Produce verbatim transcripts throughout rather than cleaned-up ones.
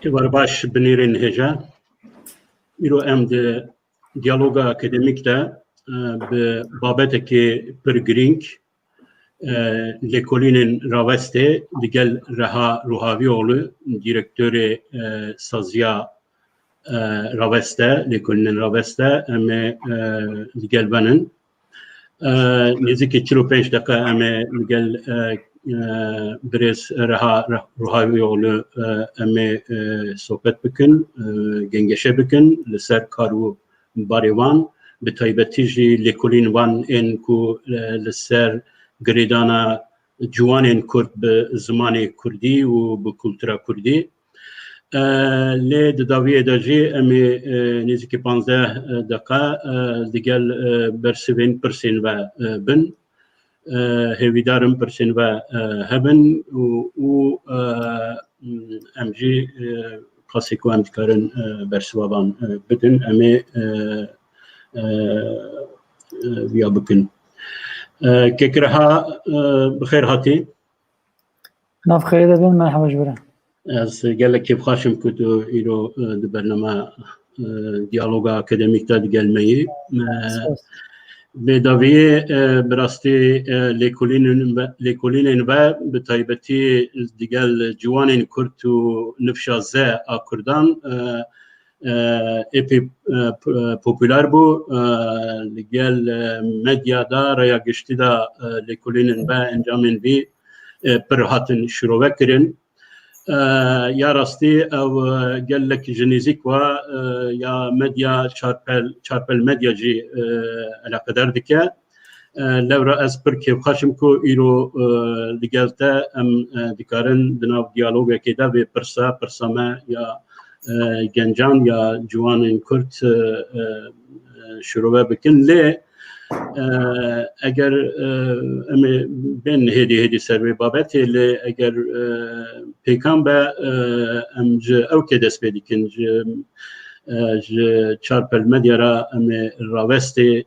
Êvar baş binêrên hêja. Îro em di diyaloga akademîk de e, bi babetekê pir girîng, e, lêkolînên rawestê digel Reha Ruhavîoğlu, dîrektorê e, saziya e, raweste, lêkolînên raweste, em ê e, digel venin. E, nêzîkî çil û pênc deqe em ê digel e, e, birêz Reha Ruhavîoğlu e, em ê e, sohbet bikin, e, gengeşe bikin li ser kar û barê wan, bi taybetî jî lêkolîn wan ên ku e, li ser girêdana ciwanên kurd bi zimanê kurdî û bi kultura kurdî. E, lê di dawiyê de jî em ê e, nêzîkî panzdeh deqa e, digel e, bersivên pirsên ve e, bin. E, hêvîdar im pirsên ve e, hebin û, û e, em jî e, qasê ku em dikarin e, bersiva van e, bidin, em ê e, e, e, viya bikin. E, Kek Reha, e, bi xêr hatî. Nav xêrê de bin, merhaba ji bira. Ez gelek kêfxweş im ku tu îro e, di bernama e, diyaloga akademîk de digel me yî. E, Spas. Vê daviyê e, bi rastî e, lêkolînên ve, lêkolînên ve bi taybetî digel ciwanên kurd û nifşa ze a kurdan e, e, êpî e, p- e, popûler bû. E, li gel e, medya de, raya giştî de e, lêkolînên ve, encamên vî e, pir hatin şirove kirin. E, ya rastî ew e, gelek ji nêzîk ve e, ya medya çarpel, çarpel medya jî e, eleqedar dike. E, lewra ez pir kêfxweş im ku îro e, digel te em e, dikarin di nav diyalogekê de vê pirsa, pirsa me ya e, gencan ya ciwanên kurd e, e, şirove bikin. Lê e, eger e, em ê bên hêdî hêdî ser vê babetê, lê eger e, pêkan be e, em ji ewkê dest pê dikin, ji e, ji çarpel medya re em ê rawestê e,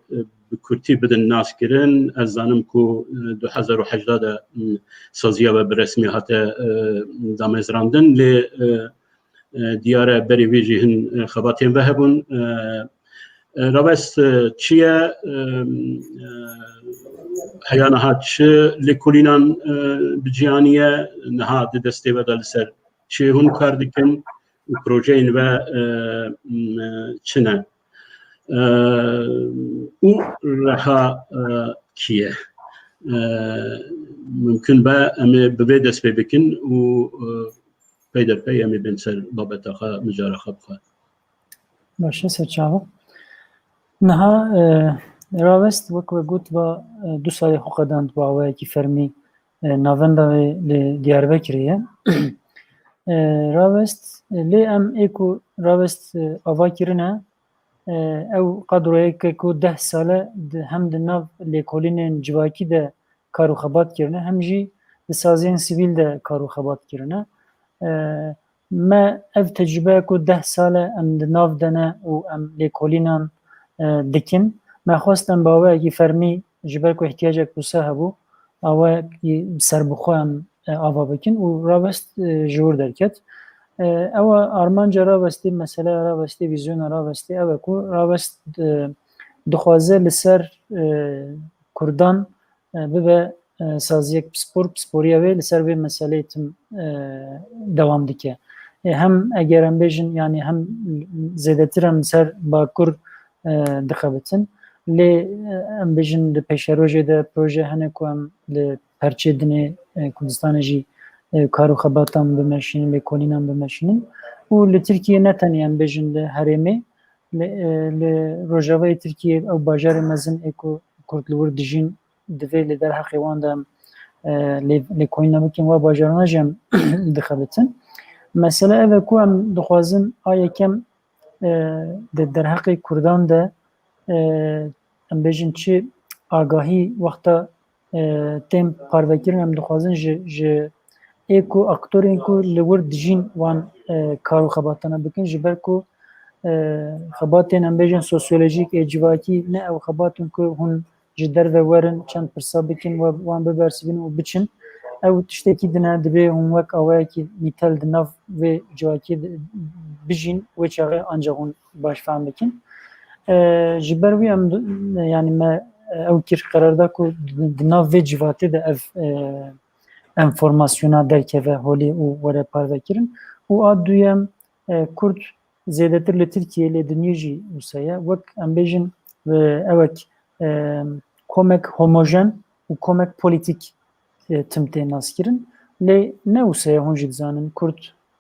bi kurtî bidin naskirin. Ez zanim ku e, du hezar û hejda de m, saziya ve bi resmî hate e, damezrandin, lê e, e, diyar e berî vê jî hin e, xebatên ve hebûn. E, e, rawest e, çi ye? E, e, heya niha çi lêkolînan e, bi cî aniye? Niha di destê ve de li ser çi hûn kar dikin û projeyên ve e, m, e, çi ne? E, û Reha e, kî ye? E, mimkun be em ê bi vê dest pê bikin û e, peyderpey em ê bên ser babeta xwe, mijara xwe bi xwe. Baş e, serçava. Niha e, Rawest, wek we got, va e, du salê xwe qedand bi awayekî fermî e, navenda wê li Diyarbekirê ye. E, Rawest, e, lê em ê ku Rawest e, ava kirine, e, ew qadroyeke ku deh sal e di, hem di nav lêkolînên civakî de kar û xebat kirine, hem jî di saziyên sivîl de kar û xebat kirine. E, me ev tecrûbeya ku deh sal e em di nav de ne û em lêkolînan e, dikin, me xwest em bi awayekî fermî, ji ber ku ihtiyacek wisa hebû, awayekî serbixwe em e, ava bikin û Rawest e, ji wir derket. E, ew e armanca Rawestê, meseleya Rawestê, vîzyona Rawestê ew e ku Rawest e, dixwaze li ser e, Kurdan e, bibe e, saziyek pispor, pisporiya wê li ser vê meseleyê tim e, dewam dike. E, hem eger em bêjin, yanî hem zêdetir em li ser Bakur e, dixebitin, lê e, em bêjin di pêşerojê de proje hene ku em li perçê dinê e, Kurdistanê jî e, kar û xebatan bimeşînin, lêkolînan bimeşînin. Û li Tirkiyê ne tenê em bêjin li herêmê, li, e, li rojavayê Tirkiyê ew bajarê mezin ê ku Kurd li wir dijîn, divê li derheqê wan de em e, lê, lêkolîna bikin, wa bajarana jî em dixebitin. Mesele ev e ku em dixwazin a yekem e, di derheqê Kurdan de e, em bêjin çi agahî wexta e, tên parvekirin, em dixwazin ji, ji ê ku aktorên ku li wir dijîn wan e, kar û xebatana bikin, ji ber ku e, xebatên em bêjin sosyolojîk ê civakî ne ew xebat in ku hûn ji derve werin, çend pirsa bikin, we, wan bibersivînin û biçin. Ew tiştekî din e, divê hûn wek awayekî nîtel di nav vê civakê de bijîn, wê çaxê ancaq hûn baş fehm bikin. E, ji ber wî em di-, yanî me, e, ew kir, qerar da ku di, di nav vê civatê de ev, e, enformasyona derkeve holê û were parvekirin. Û a duyem, e, Kurd zêdetir li Tirkiyê, lê dinyê jî wisa ye. Wek em bêjin, e, ewek, e, komek homojen û komek polîtîk, e, tim tê naskirin. Lê ne wisa ye, hûn jî dizanin, Kurd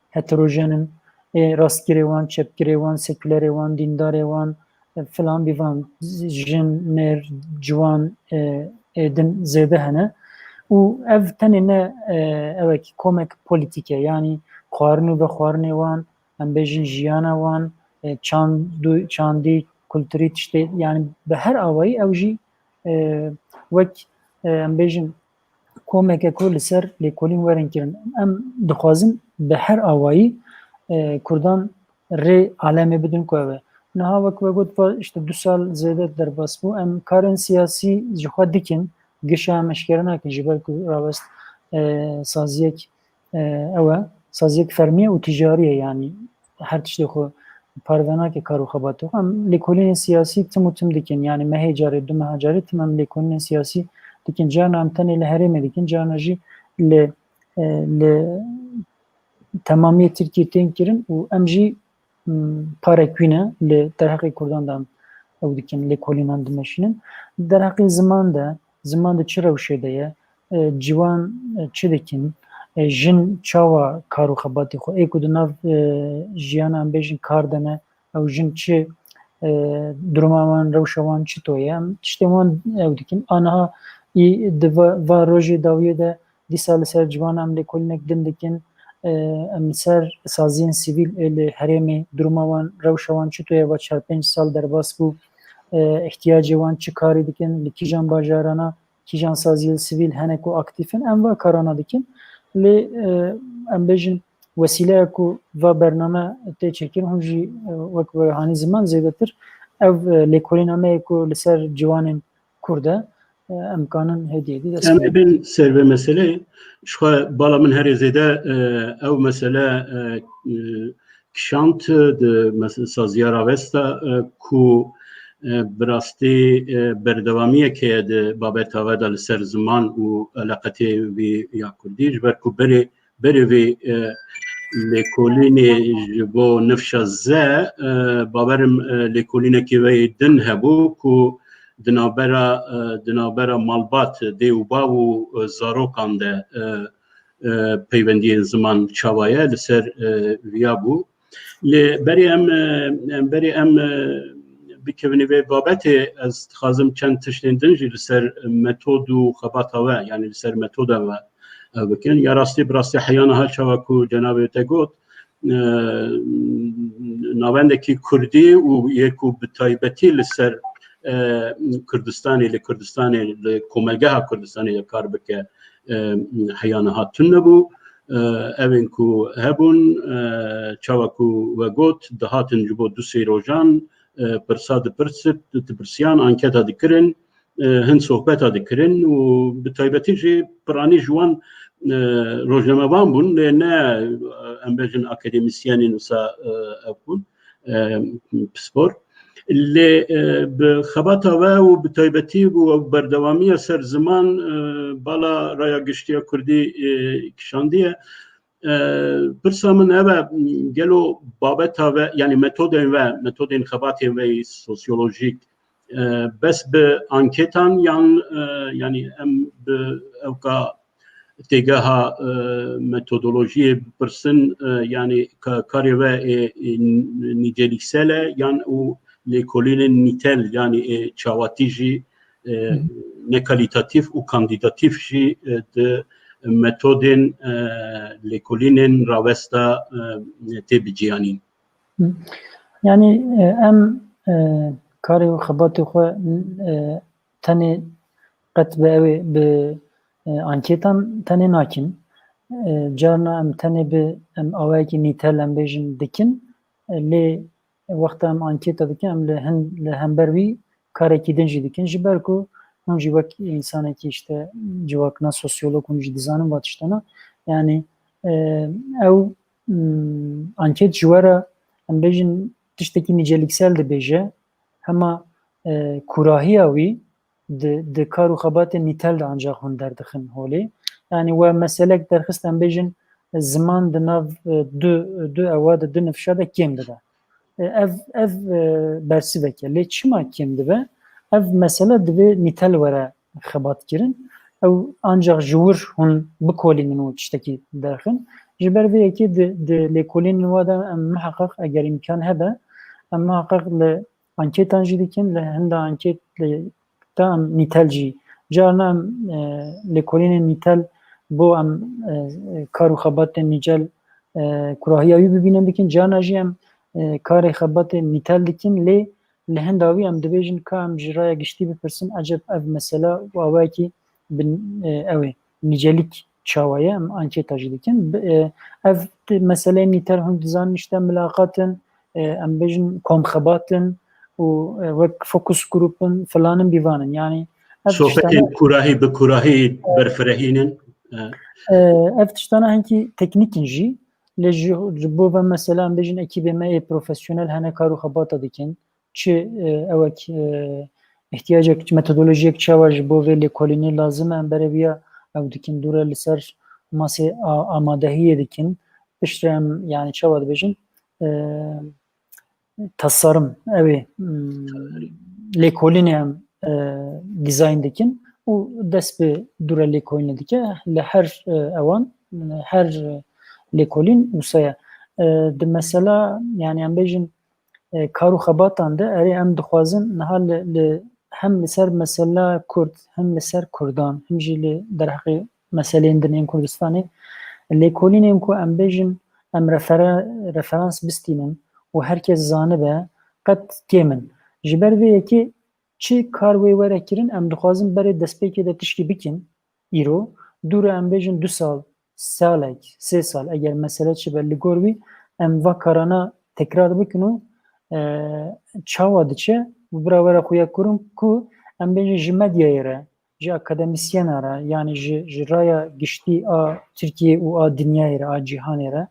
heterojen in. Ê rastgirê wan, çepgirê wan, sekulerê wan, dîndarê wan, e, filan bîvan, jin, mêr, ciwan, e, ê din zêde hene. Û ev tenê ne, e, ewek komek polîtîk e, yanî xwarin û vexwarinê wan, em bêjin jiyana wan, e, çand û, çandî, kulturî tiştê, yanî bi her awayî ew jî, e, wek, e, em bêjin komeke ku li ser lêkolîn werin kirin. Em dixwazin bi her awayî, e, Kurdan rê alemê bidin ku ev e. Niha wek we got, va işte du sal zêde derbas bû. Em karên siyasî ji xwe dikin, gişa em eşkere nakin, ji ber ku rawest, e, saziyek, e, ew e, saziyek fermî ye û ticarî ye, yanî her tiştê xwe parve nake kar û xebatê xwe. Em lêkolînên siyasî tim û tim dikin, yanî mehê carê, du meha carê tim em lêkolînên siyasî dikin. Carna em tenê li herêmê dikin, carna jî li, e, li temamiyê Tirkiyê tên kirin û em jî, m, parek wî ne, li derheqê Kurdan de em ew dikin, lêkolînan dimeşînin. Derheqê ziman de, ziman di çi rewşê de ye, e, ciwan, e, çi dikin, e, jin çawa kar û xebatê xwe, ê ku di nav, e, jiyana em bêjin kar de ne, ew jin çi, e, duruma wan, rewşa wan çito ye, em tiştên wan ew dikin. Aniha î di va, va rojê dawiyê de dîsa li ser ciwana em lêkolînek din dikin. E, em li ser saziyên sivîl ê li herêmê, duruma wan, rewşa wan çito ye, va çar pênc sal derbas bû, e, ihtiyacê wan çi karî dikin, li kîjan bajarana, kîjan saziyê sivîl hene ku aktîf in, em va karana dikin. Lê, e, em bêjin wesîleya ku va bername tê çêkirin, hûn jî, e, wek we hanî ziman zêdetir ev, e, lêkolîna me ye ku li ser ciwanên Kurd e, e, em kanin hêdî hêdî dest Em pê ê bin ser vê meseleyê. Ji xwe bala min herê zêde, e, ew mesele, e, e, kişand di mes-, saziya rawesta, e, ku, e, bi rastî, e, berdewamiyek heye di babeta ve de li ser ziman û eleqetê wî ya kurdî, ji ber ku berê, berê vê, e, lêkolînê ji bo nifşa Z, e, bawerim, e, lêkolînekê wê din hebû ku di navbera, e, di navbera malbat, dê û bav û, e, zarokan de, e, e, peywendiyên ziman çawa ye, li ser, e, viya bû. Lê berê em, e, em, berê em, e, bikevin vê babetê, ez dixwazim çend tiştên din jî li ser metod û xebata we, yanî li ser metoda we, e, bikin. Ya rastî bi rastî heya niha çawa ku cenabê te got, e, navendekî kurdî û yê ku bi taybetî li ser, e, Kurdistanê, li Kurdistanê, li komelgeha Kurdistanê de kar bike, e, heya niha tune bû. E, evên ku hebûn, e, çawa ku we got, dihatin ji bo du sê rojan, e, pirsa dipirsit-, dipirsiyan, anketa dikirin, e, hin sohbeta dikirin û bi taybetî jî piranî ji wan, e, rojnamevan bûn, lê ne, e, em bêjin akademîsyenên wisa, e, ev bûn, e, pispor. Lê, e, bi xebata we û bi taybetî bû ew berdewamiya ser ziman, e, bala raya giştiya kurdî, e, kişandiye. E, pirsa min ev e, gelo babeta ve, yanî metodên ve, metodên xebatên ve yî sosyolojîk, e, bes bi anketan yan, e, yanî em bi ewka têgeha, e, metodolojiyê bipirsin, e, yanî ka-, karê ve ê, ê nîcelîksel e yan û lêkolînên nîtel, yanî ê çawatî jî, e, Hı hı. nekalîtatîf û kandîdatîf jî, e, di metodên, e, lêkolînên rawesta, e, tê biciyanîn. Hı. Yanî, e, em, e, karê û xebatê xwe, e, tenê qet bi ew ê, bi, e, anketan tenê nakin. E, carna em tenê bi, em awayekî nîtel, em bêjin, dikin. E, lê wexta em anketa dikin, em li hin, li hember wî karekî din jî dikin. Ji ber ku hûn jî wek însanekî işte civakna sosyolog hûn jî dizanin va tiştana. Yani e, ew m, anket ji we re em bêjin tiştekî nîceliksel dibêje, hema e, kûrahiya wî di, di kar û xebatên nîtel de ancak hûn derdixin holê. Yani we meselek derxist em bêjin ziman di nav e, du, du ewa de du nifşa de kêm dibe. E, ev, ev e, bersivek e. Lê çima kêm dibe? Ev mesele divê nîtel were xebat kirin. Ew ancak ji wir hûn bikolînin û tiştekî derxin. Ji ber vê yekê di, di lêkolînên wa de em miheqeq eger îmkan hebe, em miheqeq li anketan jî dikin, li hinda anket li ta em nîtel jî. Carna em e, lêkolînên nîtel bo em e, kar û xebatên nîcel e, kurahiya wî bibînin dikin. Carna jî em e, karê xebatên nîtel dikin, lê li hinda wî em dibêjin ka em ji raya giştî bipirsin, eceb ev mesela û awayekî bi e, ew ê nîcelîk çawa ye, em anketa jî dikin. Bi- e, Ev ti- meseleyên nîtel hûn dizanin işte milaqatin, e, em bêjin komxebatin û e, wek fokus grûpin filanin bîvanin. Yani ev tiştana, Sohbetên kurahî bi kurahî berfirehînin. E, e, ev tiştana hinkî teknîk in jî. Lê ji, ji bo ve mesela em bêjin ekîbê me ê profesyonel hene kar û xebata dikin. Çi e, ewek e, ihtiyacek, metodolojiyek çawa ji bo vê lêkolînê lazim e, em berê viya ew dikin, dûre li ser masê a- amadehiyê dikin. Piştre em yani çawa dibêjin? E, tasarım, ew ê, m, lêkolînê em e, dizayn dikin û dest bi dûre lêkolînê dike. Li her e, ewan, her lêkolîn wisa ye. E, di mesela, yani em bêjin e, kar û xebatan de, erê em dixwazin niha li, li hem li ser mesela Kurd, hem li ser Kurdan, hem jî li derheqê meseleyên din ên Kurdistanê, lêkolînên ku em bêjin em refere-, referans bistînin û her kes zanibe, qet kêm in. Ji ber vê yekê çi kar wê were kirin, em dixwazin berê destpêkê de tişkî bikin. Îro, dûre em bêjin du sal, salek, sê sal, eger mesele çi be, li gor wî em va karana tekrar bikin û e, çawa diçe, bira were xuya kurin ku em bêjin ji medyayê re, ji akademisyena re, yani ji, ji raya giştî a Tirkiyê û a dinyayê re, a cîhanê re,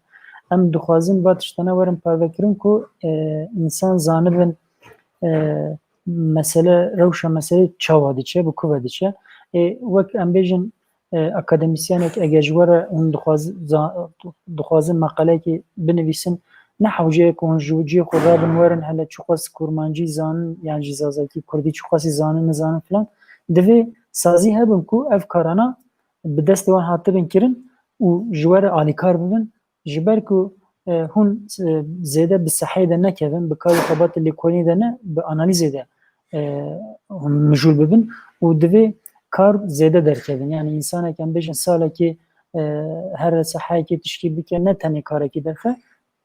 em dixwazin va tiştana werin parvekirin ku e, însan zanibin e, mesele, rewşa meselê çawa diçe, bi ku ve diçe. Ê, wek em bêjin e, akademisyenek eger ji we re hûn dixwaz-, za-, dixwazin meqaleyekê binivîsin, ne hewce ye ku hûn ji cihê xwe rabin werin hele çiqas kurmancî zanin yan jî zazakî, kurdî çiqasî zanin nizanin filan. Divê sazî hebin ku ev karana bi destê wan hatibin kirin û ji we re alîkar bibin. Ji ber ku e, hûn e, zêde bi seheyê de nekevin, bi kar û xebatê lêkolînê de ne, bi analîzê de e, hûn mijûl bibin û divê kar zêde derkevin. Yani însanek em bêjin salekê e, here seheyekê tişkî bike, ne tenê karekî derxe,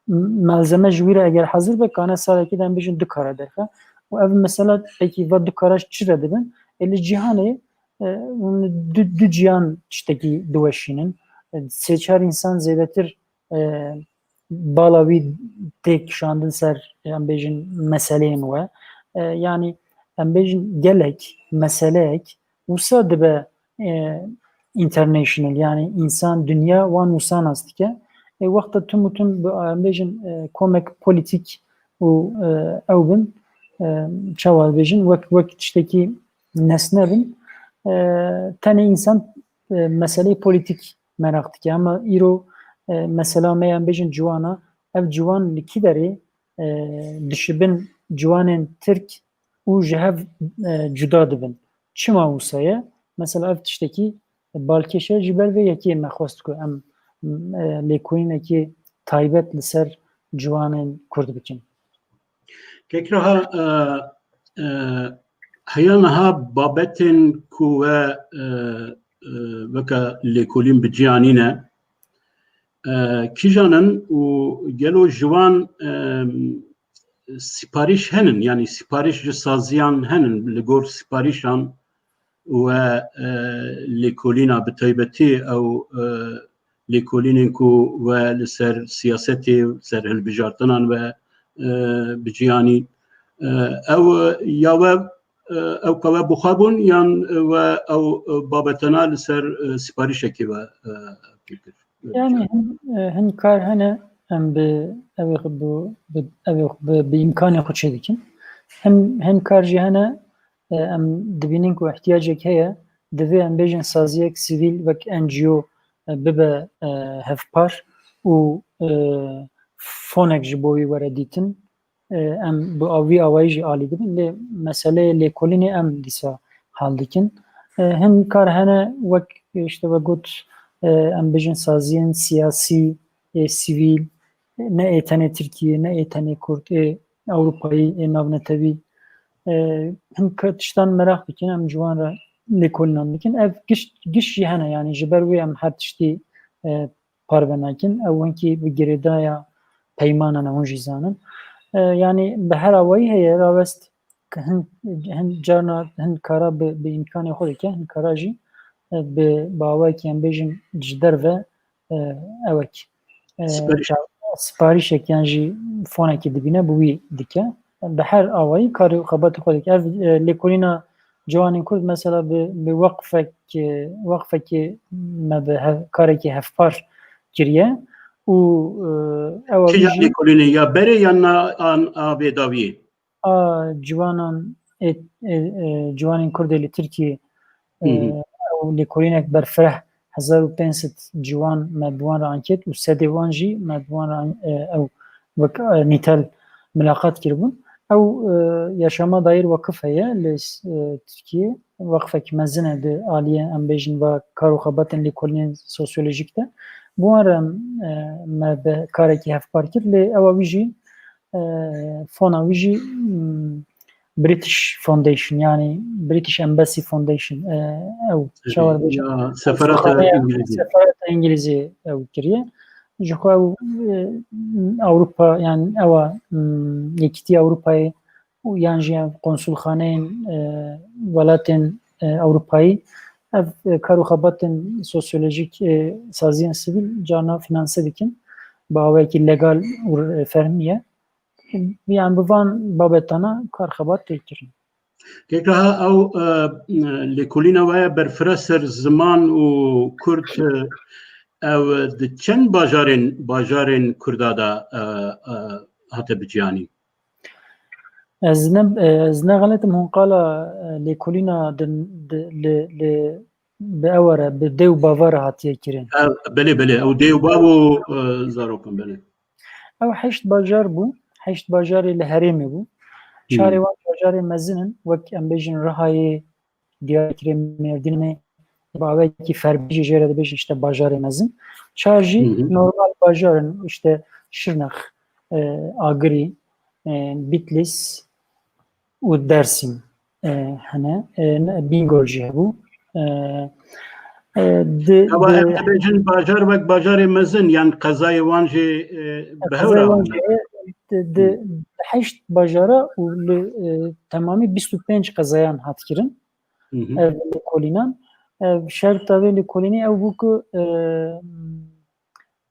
m- malzeme ji wî re eger hazir be, kane salekê de em bêjin du kara derxe. Û ev mesela pekî va du kara çi re dibin? Ê li cîhanê e, hûn du, du ciyan tiştekî diweşînin. E, sê çar însan zêdetir e, bala wî tê kişandin ser, em bêjin, meseleyên we. E, yani em bêjin gelek meseleyek wisa dibe e, international, yani însan, dinya wan wisa nas dike. E, wexta tim û tim bi, em bêjin e, komek polîtîk û e, ew bin, e, çawa bêjin, wek, wek tiştekî nesne bin. E, tenê însan e, meseleyê polîtîk meraq dike. Ama îro e, mesela me yan bêjin ciwana, ev ciwan li kî derê e, dişibin ciwanên Tirk û ji hev e, cuda dibin. Çima wisa ye? Mesela ev tiştekî balkêş e, ji ber vê yekê me xwest ku em e, lêkolînekê taybet li ser ciwanên Kurd bikin. Kekra ha, e, e, heya niha babetên ku we e, e, weke lêkolîn bi cî anîne, e, kîjan in û gelo ji wan e, sîparîş henin, yanî sîparîş ji saziyan henin, li gor sîparîşan we e, lêkolîna bi taybetî ew e, lêkolînên ku we li ser siyasetê, ser hilbijartinan we e, bi cî anî, e, ew ya we e, ew qewe bi xwe bûn yan, e, we ew, e, babetena li ser, e, siparîşekê we, e, pê kir? Yani hin, e, hin kar hene em bi ew ê xwe bi, bi, ew ê xwe bi, bi îmkanê xwe çêdikin. Hin, hin kar jî hene, e, em dibînin ku ihtiyacek heye, divê em bêjin saziyek sivîl wek N G O, e, bibe, e, hevpar û, e, fonek ji bo wî were dîtin. E, em bi vî awayî jî alî dibin. Lê meseleyê lêkolînê em dîsa hal dikin. E, hin kar hene wek, işte, we got, e, em bêjin saziyên siyasî, ê sivîl, ne ê tenê Tirkiyê, ne ê tenê Kurd, ê Ewropayî, ê navnetewî. E, hin ka-, tiştan meraq dikin, em ji wan re lêkolînan dikin. Ev giş, giş jî hene, yani ji ber wê em her tiştî, e, parve nakin. Ew hinkî bi girêdaya peymanan e, hûn jî zanin. E, yani bi her awayî heye, rawest hin, hin carna hin kara bi, bi îmkanê xwe dike, hin kara jî, e, bi, bi awayekî em bêjin ji derve, e, ewek, e, Siparîş. Siparîşek yan jî fonekî dibîne, bi wî dike. Bi her awayî karê û xebatê xwe dike. Ev, e, lêkolîna ciwanên Kurd mesela bi, bi weqfek, e, weqfekê me bi hev-, karekî hevpar kiriye û, e, ew Kîja jî lêkolînê ya berê yan na, an, a vê dawiyê? A ciwanan ê, ê, ê, ciwanên Kurd ê li Tirkiyê, Hı hı. e, ew lêkolînek berfireh hezar û pênc sed ciwan me bi wan re anket û sedê wan jî me bi wan re an-, e, ew wek, e, nîtel milaqat kiribûn. Ew, e, Yaşama Dair Vakıf heye li, e, Tirkiyê. Weqfek mezin e di aliyê, em bêjin, va kar û xebatên lêkolînên sosyolojîk de. Bi wan re, e, me bi karekî hevpar kir. Lê ewa wî jî, e, fona wî jî, mm, British Foundation, yani British Embassy Foundation, e, ew çawa dibêjin? Ya, sefareta Konsulxanaya, Îngilîzî. Sefareta Îngilîzî ew kiriye. Ji xwe ew, e, Ewropa, yani ewa, mm, Yekîtiya Ewropayê û yan jî ev konsulxaneyên, e, welatên, e, Ewropayî, ev, e, kar û xebatên sosyolojîk, e, saziyên sivîl carna finanse dikin. Bi awayekî legal û, e, fermî ye. Yani bi van babetana kar xebat tê kirin. Kêkaha ew, e, lêkolîna we ye berfireh ser ziman û Kurd, e, ew di çend bajarên, bajarên Kurda de, e, e, hate biciyanî? Ez ne, ez ne xeletim, hûn qala, e, lêkolîna di, di, li, li, bi ew re, bi dê û bava re hatiye kirin. Ev, belê, belê, ew dê û bav û, e, zarokan, belê. Ew heşt bajar bû, heşt bajarê li herêmê bû. Çarê Hmm. wan bajarê mezin in, wek em bêjin Rihayê, Diyarbekirê, Mêrdînê, bi awayekî fermî jî jê re dibêjin işte bajarê mezin. Çar jî Hı hı. normal bajar in, işte Şirnex, e, Agirî, e, Bitlis û Dersim, e, hene. E, ne, Bîngol jî hebû. E, e, di, Ewa di em dibêjin bajar wek bajarê mezin, yan qezayê wan jî, e, bi hev Qezayê re wan hene. jî, e, di, di, Hmm. di heşt bajara û li, e, temamî bîst û pênc qezayan hat kirin. Hı hı. Ev lêkolînan. Ev şerta vê lêkolînê ew bû ku, e,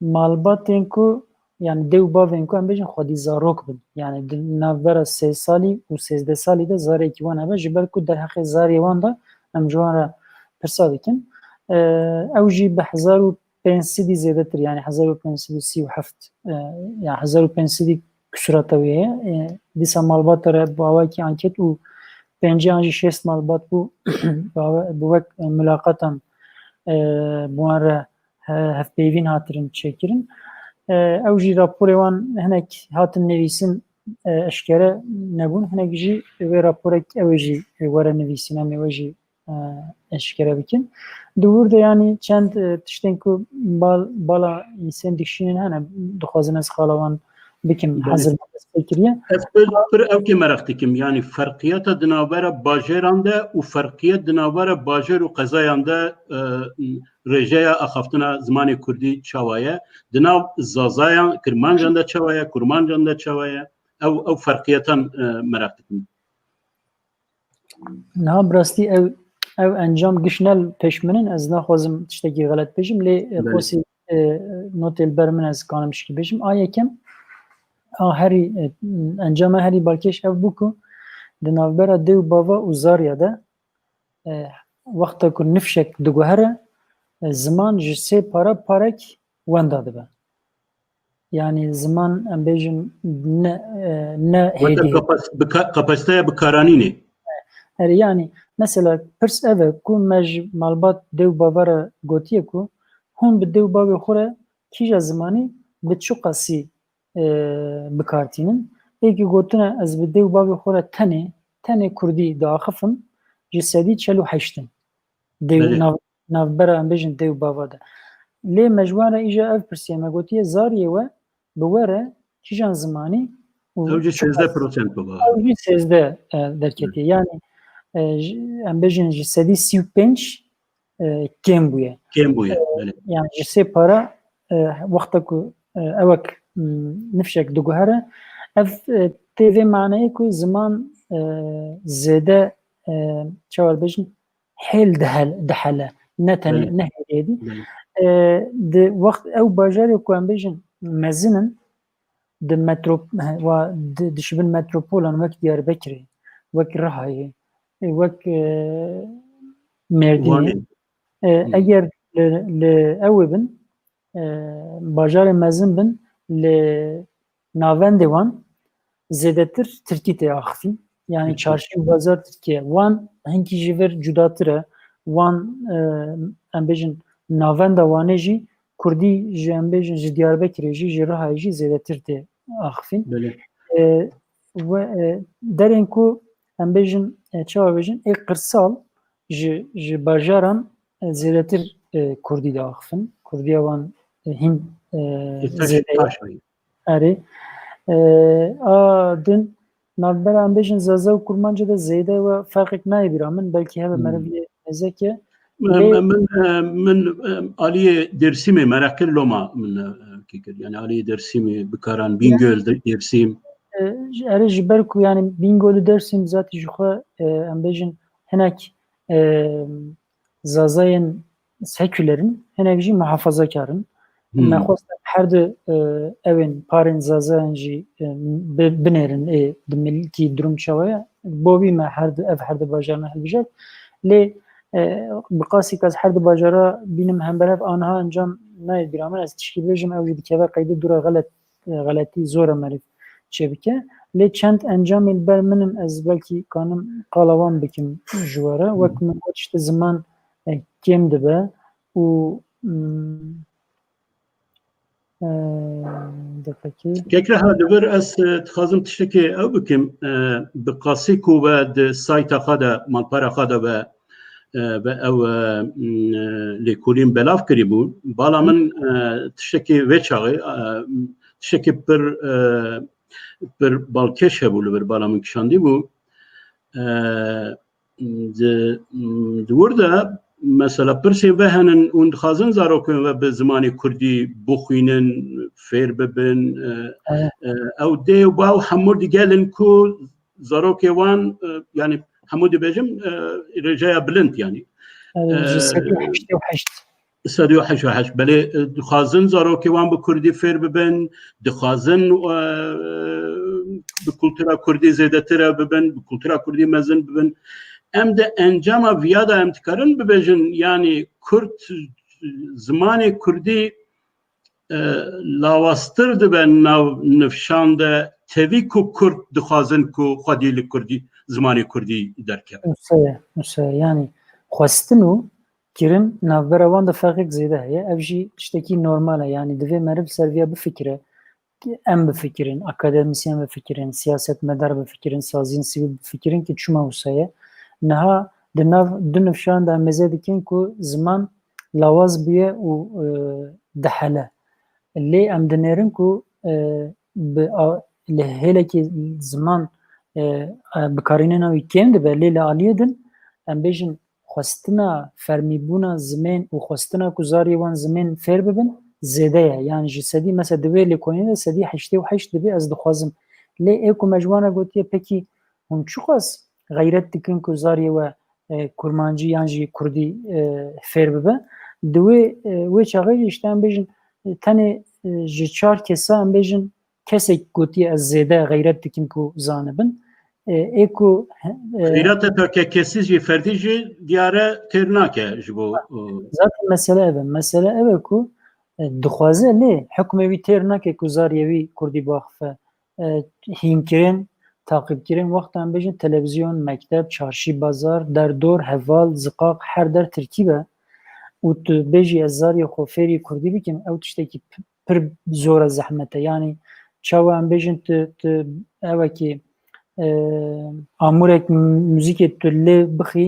malbatên ku, yani dê û bavên ku em bêjin xwedî zarok bin. Yani di navbera sê salî û sêzdeh salî de zarekî wan hebe, ji ber ku derheqê zarê wan de em ji wan re pirsa dikin. E, ew jî bi hezar û pênc sedî zêdetir, yani hezar û pênc sed û sî û heft, e, yani hezar û pênc sedî kusurata wê heye. E, dîsa malbata re bi awayekî anket û pêncî an jî şêst malbat bû, bi awe-, bi wek, e, mulaqatan, e, bi wan re he-, hevpeyvîn hatirin çêkirin. E, ew jî raporê wan hinek hatin nivîsin, e, eşkere nebûn, hinek jî wê raporek ew ê jî were nivîsîn, em ê we jî, e, eşkere bikin. Di wir de, yanî, çend, e, tiştên ku bal-, bala însên dikişînin hene, dixwazin ez qala wan bikim, Belê. hezir me dest pê kiriye. Ez pir, pir ewkê meraq dikim, yanî, ferqiyata di navbera bajêran de û ferqiyet di navbera bajêr û qezayan de, e, rêjeya axaftina zimanê kurdî çawa ye? Di nav zazayan, kirmancan de çawa ye? Kurmancan de çawa ye? Ew, ew ferqiyetan, e, meraq dikim. Niha bi rastî ew, ew encam giş ne li pêş min in, ez naxwazim tiştekî xelet bêjim, lê, e, Belê. qosî, e, notê li ber min ez kanim şikî bêjim. A yekem, a herî, e, encama herî balkêş ev bû ku di navbera dê û bava û zarya de, e, wexta ku nifşek diguhere, e, ziman ji sê para parek wenda dibe. Yanî ziman, em bêjin, ne, e, ne Wate hêdî. kapas-, bika-, kapasiteya bikaranînê. Erê, yanî, mesela, pirs ev e ku me ji malbat dê û bava re gotiye ku hûn bi dê û bavê xwe re kîja zimanî bi çi qasî, e, bi kar tînin? Êkî gotine, ez bi dê û bavê xwe re tenê, tenê kurdî diaxifim, ji sedî çel û heşt in. Dê û Belê. nav-, navbera, em bêjin, dê û bava de. Lê me ji wan re îja ev pirsiye, me gotiye, zariyê we bi we re kîjan zimanî û Ew jî çi sêzdeh qas prosent bû. ew jî sêzdeh, e, derketiye. Hı. Yanî, e, ji, em bêjin, ji sedî sî û pênc, e, kêm bûye. Kêm bûye, E, belê. Yanî ji sê para, e, wexta ku, e, ewek, m, nifşek diguhere, ev, e, tê vê maneyê ku ziman, e, zêde, e, çawa bêjin, hêl dihel-, dihele. Ne tenê, Belê. ne hêlê dî. Belê. E, di wext ew bajarê ku em bêjin mezin in, di metrop-, wa di, dişibin metropolan wek Diyarbekirê, wek Rihayê, wek, e, Mêrdînê. Wanê. E, Hmm. Eger li, li ew ê bin, e, bajarê mezin bin, li navendê wan zêdetir tirkî tê axifîn. Yanî Hı hı. çarşî û bazar tirkî ye. Wan hinkî ji vir cudatir e. Wan, e, em bêjin, navenda Wanê jî kurdî ji, em bêjin, ji Diyarbekirê jî, ji Rihayê jî zêdetir tê axifîn. Belê. E, we, e, derên ku, em bêjin, e, çawa bêjin, ê qirsal ji, ji bajaran, e, zêdetir, e, kurdî diaxifin. Kurdiya wan, e, hîn, e, Ê taş, zêde ye. taş bûye. Erê. E, a din, navbera, em bêjin, Zaza û Kurmancê de zêde we ferqek nayê bîra min, belkî hebe Hmm. meriv lê nêzek e. Lê Min, min, e, min, e, aliyê Dêrsimê mereq kir, loma min, e, kê kir. Yani aliyê Dêrsimê bikaran, Bîngöl, Dêrsim. E, ji, erê, ji ber ku, yani, Bîngol û Dêrsim zatî ji xwe, e, em bêjin, hinek, e, Zazayên seküler in, hinek jî muhafazakar in. Hmm. Me xwest her du, e, ewên parên Zazayan jî, e, bi-, binêrin, ê, di milkî durum çawa ye. Bo vî me her du, ev her du bajarna hilbijart. Lê, e, bi qasî ke ez her du bajara bînim hember hev, aniha encam nayê bîra min, ez tişkî bêjim, ew jî dikeve qeydê dû re xelet, e, xeletî zor e meriv çêbike. Lê çend encamê li ber min in, ez belkî kanim qala wan bikim ji we re. Wek Hmm. min got, işte ziman, e, kêm dibe û, mm, e, deqekê. Kekre ha, li vir ez, e, dixwazim tiştekê ew bikim, e, bi qasî ku we di sayta xwe de, malpera xwe de ve, e, ve ew, e, m, e, lêkolîn belav kirî bû. Bala Hı. min, e, tiştekê vê çaxê, e, tiştekê pir, e, pir balkêş hebû li vir bala min kişandî bû. E, di, di wir de, mesela, pirsên ve henin hûn dixwazin zarokên ve bi zimanê kurdî bixwînin, fêr bibin, e, Evet. e, ew dê û bav hemû digelin ku zarokê wan, e, yani hemû dibêjim, e, rêjeya bilind yani. Evet, ji E, sedî heştê û heşt. Sedî û heşt û heşt. Belê, e, dixwazin zarokê wan bi kurdî fêr bibin, dixwazin, e, bi kultura kurdî zêdetir ev bibin, bi kultura kurdî mezin bibin. Em di encama viya de em dikarin bibêjin, yani kurd, zimanê kurdî, e, lawaztir dibe nav nifşan de, tevî ku kurd dixwazin ku xwedî li kurdî, zimanê kurdî derkeve. Wisa ye, wisa ye. Yani xwestin û kirin navbera wan de ferqek zêde heye. Ev jî tiştekî normal e. Yani divê meriv ser viya bifikire. Em bifikirin, akademisyen bifikirin, siyasetmedar bifikirin, saziyên sivîl bifikirin ki çima wisa ye. Niha di nav du nifşan de em mêze dikin ku ziman lawaz bûye û, e, dihele. Lê em dinêrin ku, e, bi a-, li hêlekê ziman, e, e, bikarînena wî kêm dibe, lê li aliyê din em bêjin xwestina fermîbûna zimên û xwestina ku zariyê wan zimên fêr bibin zêde ye. Yan ji sedî, mesela di wê lêkolînê de sedî heştê û heşt dibê ez dixwazim. Lê ê ku me ji wan re gotiye, pekî hûn çiqas xeyret dikin ku zariyê we, e, kurmancî yan jî kurdî, e, fêr bibe? Di wê, e, wê çaxê jî işte em bêjin, e, tenê, e, ji çar kesa em bêjin kesek gotiye ez zêde xeyret dikim ku zanibin. e, ê ku, e, Xîrata takekesî jî ferdî jî diyare têr nake ji bo, e, Zaten mesele ev e. Mesele ev e ku, e, dixwaze lê hukmê wî têr nake ku zariyê wî kurdî biaxife. E, hînkirin, taqîbkirin, wexta em bêjin televîzyon, mekteb, çarşî, bazar, derdor, heval, ziqaq, her der tirkî be û tu bêjî ez zariyê xwe fêrî kurdî bikim, ew tiştekî p-, pir zor e, zehmet e. Yanî çawa em bêjin tu, tu ewekî, e, amûrek muzîkê tu lê bixî,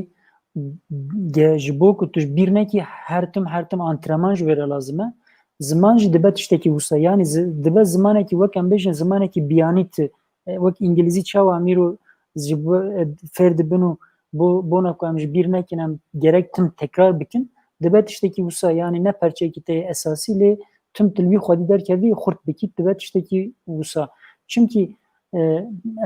ge-, ji bo ku tu ji bîr nekî, her tim, her tim antrenman ji wê re lazim e. Ziman jî dibe tiştekî wisa, yanî zi-, dibe zimanekî, wek em bêjin, zimanekî biyanî tu, e, wek îngilîzî çawa em îro ji bo, e, fêr dibin û bo, bona ku em ji bîr nekin, em gerek tim tekrar bikin, dibe tiştekî wisa, yanî ne perçeyekî te yê esasî, lê tim tu li wî xwedî derkevî xurt bikî, dibe tiştekî wisa. Çimkî, e,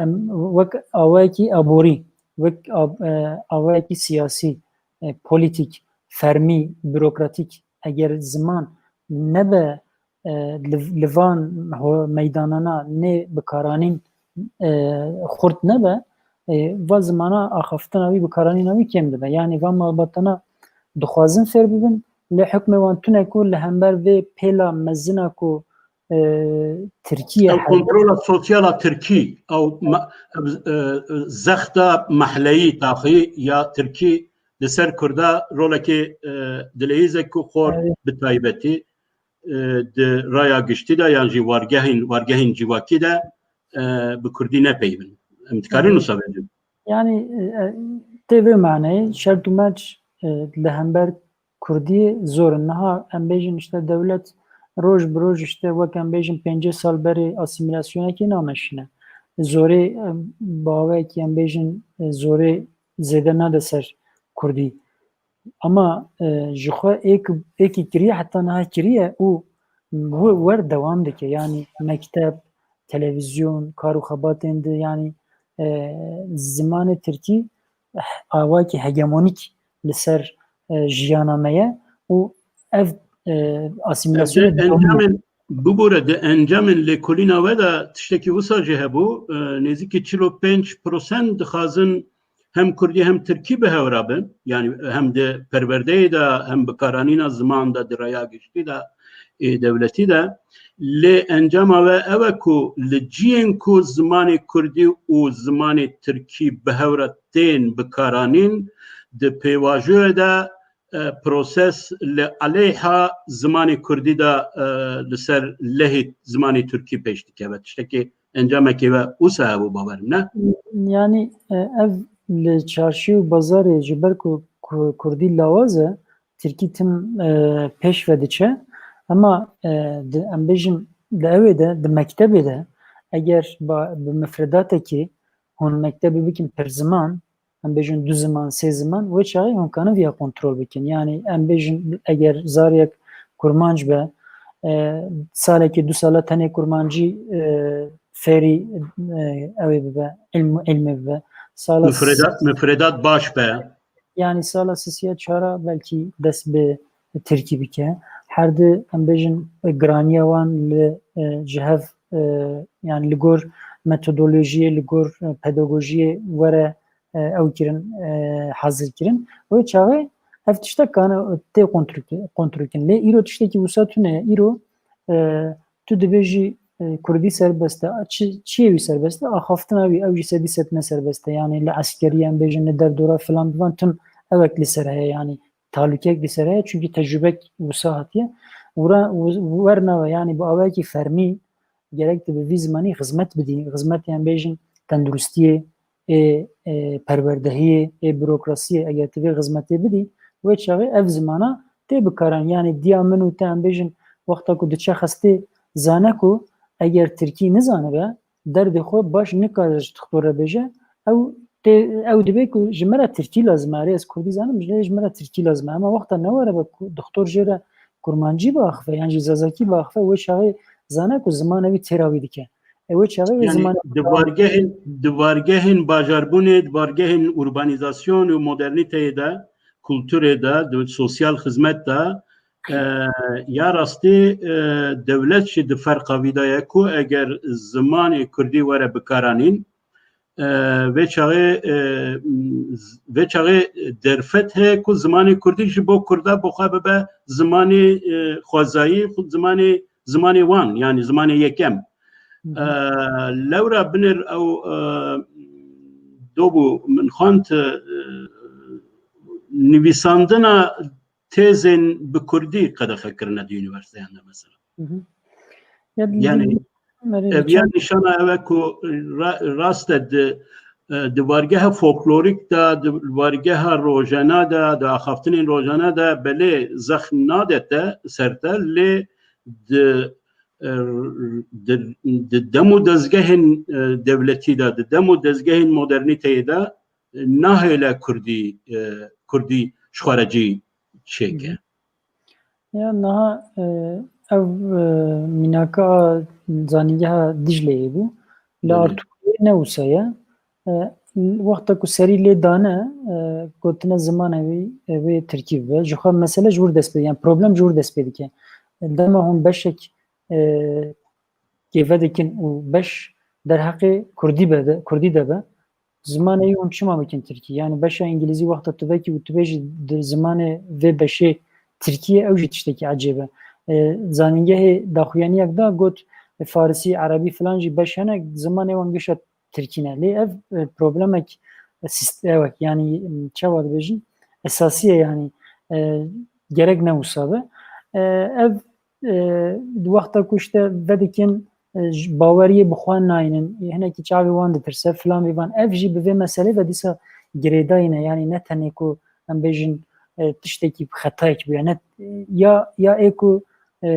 em wek awayekî aborî, wek ab-, e, awayekî siyasî, e, polîtîk, fermî, bürokratîk, eger ziman nebe, e, li, li van ho-, meydanana nê bikaranîn, e, xurt nebe, e, va zimana axaftina wî, bikaranîna wî kêm dibe. Yanî va malbatana dixwazin fêr bibin, lê hukmê wan tune ku li hember vê pêla mezina ku, e, Tirkiye Ew heye. Kontrola sosyala tirkî, ew ma-, ev, e, zexta mehleyî taxî ya tirkî li ser kurda rolekê, e, dileyîzek ku xor Evet. bi taybetî, e, di raya giştî de yan jî wargehên, wargehên civakî de, e, bi kurdî nepeyivin. Em dikarin Evet. wisa bêjin? Yanî, e, e, tê vê maneyê şert û merc, e, li hember kurdî zor in. Niha em bêjin işte dewlet roj bi roj işte wek em bêjin pêncî sal berê asîmîlasyonekê nameşîne. Zorê, e, bi awayekî em bêjin, e, zorê zêde nade ser kurdî. Ama, e, ji xwe êk, êkî kiriye, heta niha kiriye û we-, wer dewam dike. Yanî mekteb, televîzyon, kar û xebatên di, yanî, e, zimanê tirkî awakî hegemonîk li ser, e, jiyana me ye û ev, e, asîmîlasyonê Di encamên, bibore, di encamên lêkolîna we de tiştekî wisa jî hebû, e, nêzîkî çil û pênc prosent dixwazin hem kurdî hem tirkî bi hev re bin, yanî hem di perwerdeyê de hem bikaranîna ziman de di raya giştî de, ê dewletî de. Lê encama we ew e ku li ciyên ku zimanê kurdî û zimanê tirkî bi hev re tên bikaranîn, di pêvajoyê de, e, proses li aleyha zimanê kurdî de, e, li ser lehê zimanê tirkî pêş dikeve. Tiştekî encamekê we wisa hebû, bawer im, ne? Yanî, e, ev li çarşî û bazarê ji ber ku, ku kurdî lawaz e, tirkî tim, e, pêş ve diçe. Ema, e, di, em bêjin, di ewê de, di mektebê de, eger ba-, bi mifredatekî hûn mektebê bikin pir ziman, em bêjin du ziman, sê ziman, wê çaxê hûn kanin viya kontrol bikin. Yanî em bêjin eger zariyek kurmanc be, e, salekê du sala tenê kurmancî, e, fêrî, e, ew ê bibe, ilm, ilmê bibe. Sala Mifredat, mifredat baş be. Yanî sala sisiya çara belkî dest bi tirkî bike. Her di em bêjin giraniya wan li, e, ji hev, e, yanî li gor metodolojiyê, li gor, e, pedagojiyê were, e, ew kirin, e, hazir kirin. Wê çaxê ev tiştek kane tê kontrol ki-, kontrol kirin. Lê îro tiştekî wisa tune ye. Îro, e, tu dibêjî, e, kurdî serbest e. Çi, çiyê wî serbest e? Axaftina wî, ew jî sedî sed ne serbest e. Yanî li eskerî em bêjin, li derdora filan divan tim ewek li ser heye. Yanî talûkek li ser heye. Çunkî tecrûbek wisa hatiye. Wira, wer nabe, yanî bi awayekî fermî gerek tu bi vî zimanî xizmet bidî. Xizmetê em bêjin tenduristiyê, ê, ê perwerdehiyê, ê burokrasiyê, eger tu vê xizmetê bidî, wê çaxê ev zimana tê bikaran. Yanî diya min û te em bêjin, wexta ku diçe xestê, zane ku eger tirkî nizanibe, derdê xwe baş nikare ji dixtor re bêje, ew tê, ew dibê ku ji me re tirkî lazim e. Erê ez kurdî zanim, ji, ji me re tirkî lazim e. Ema wexta newere be ku dixtor jê re kurmancî biaxife yan jî zazakî biaxife, wê çaxê zane ku zimanê wî têra wî dike. E, wê çaxê wê Yanî zimanê di wargehên, di wargehên bajarbûnê, di wargehên urbanîzasyon û modernîteyê de, kulturê de, di sosyal xizmet de, e, ya rastî, e, dewlet jî di ferqa vî de ye ku eger zimanê kurdî were bikaranîn, e, vê çaxê, e, vê çaxê derfet heye ku zimanê kurdî ji bo kurda bi xwe bibe zimanê, e, xwezayî, xu-, zimanê, zimanê wan, yanî zimanê yekem. Hı hı. E, lewra binêr ew, e, dobû min xwend, e, nivîsandina têzên bi kurdî qedexe kirine di unîversîteyan de mesela. Hı hı. Ya, yanî, merê ev çend ya nîşana ew e ku ra-, rast e di, e, di wargeha folklorîk de, di wargeha rojane de, di axaftinên rojane de belê zexm nade te, ser te, lê di, e, di, di dem û dezgehên, e, dewletî de, di dem û dezgehên modernîteyê de, e, nahêle kurdî, e, kurdî ji xwe re cî çêke. Hı hı. Ya niha, e, ev, e, mînaka zanîngeha Dicleyê bû. Li Belê. Artûriyê ne wisa ye. E, wexta ku serî lê dane, e, gotine zimanê wî, e, wê tirkî bibe. Ji xwe mesele ji wir dest pê, yani problem ji wir dest pê dike. Dema hûn beşek, e, kêve dikin û beş derheqê kurdî be de, kurdî de be, zimanê wî hûn çima bikin tirkî? Yani beşa îngilîzî wexta tu vekî û tu bêjî di zimanê vê beşê tirkî ye, ew jî tiştekî ecêb e. E, zanîngehê daxuyaniyek da got, e, farisî, erebî filan jî beş hene, zimanê wan gişa tirkî ne. Lê ev, e, problemek sist-, ew e, yani, çawa dibêjin? Esasî ye yani, e, gerek ne wisa be. E, ev, e, di wexta ku işte vedikin, e, ji baweriyê bi xwe naynin, e, hinekî çavê wan ditirse, filan vê van. Ev jî bi vê meselê ve dîsa girêdayî ne. Yani ne tenê ku em bêjin, e, tiştekî xetayek bûye. Ne, ya, ya ê ku, e,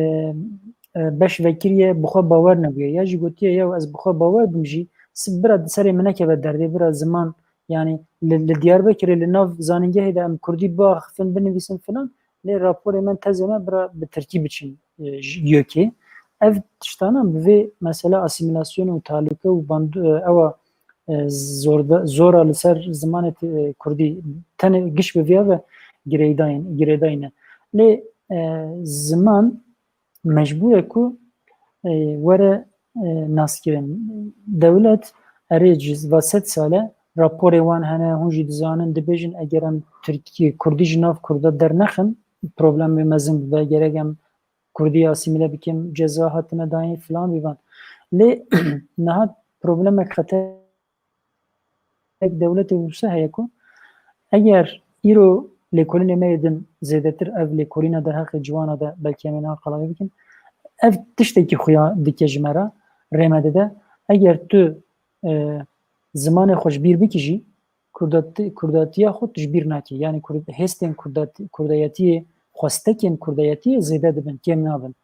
e, beş vekiriye bi xwe bawer nebûye. Ya jî gotiye, "Ya ez bi xwe bawer bim jî, si-, bira di serê min nekeve derdê, bira ziman, yani li, li Diyarbekirê, li nav zanîngehê de em kurdî biaxifin, binivîsin filan, lê raporê me, tezê me bira bi tirkî biçin, e, ji YÖKê." Ev tiştana bi vê mesele asîmîlasyon û talûke û bandu-, e, ewa, e, zorda-, zora li ser zimanê ti-, e, kurdî tenê giş bi viya ve girêdayîn-, girêdayî ne. Lê, e, ziman mecbûr e ku, e, were, e, naskirin. Dewlet erê ji va sed sal e, raporê wan hene, hûn jî dizanin, dibêjin, eger em tirkî, kurdî ji nav kurda dernexin, problemê mezin bibe, gerek em kurdî asîmîle bikin, ceza hatine dayîn filan vî van. Lê niha problemek xeter dewletê wisa heye ku eger îro lêkolînê me yê din zêdetir ev lêkolîna derheqê ciwana de belkî em ê niha qala wê bikin, ev tiştekî xuya dike ji me re, rê me dide. Eger tu, e, zimanê xwe ji bîr bikî jî, kurdati-, kurdatiya xwe tu ji bîr nakî. Yani kurd-, hêstên kurdati-, kurdayetiyê, xwestekên kurdayetiyê zêde dibin, kêm nabin.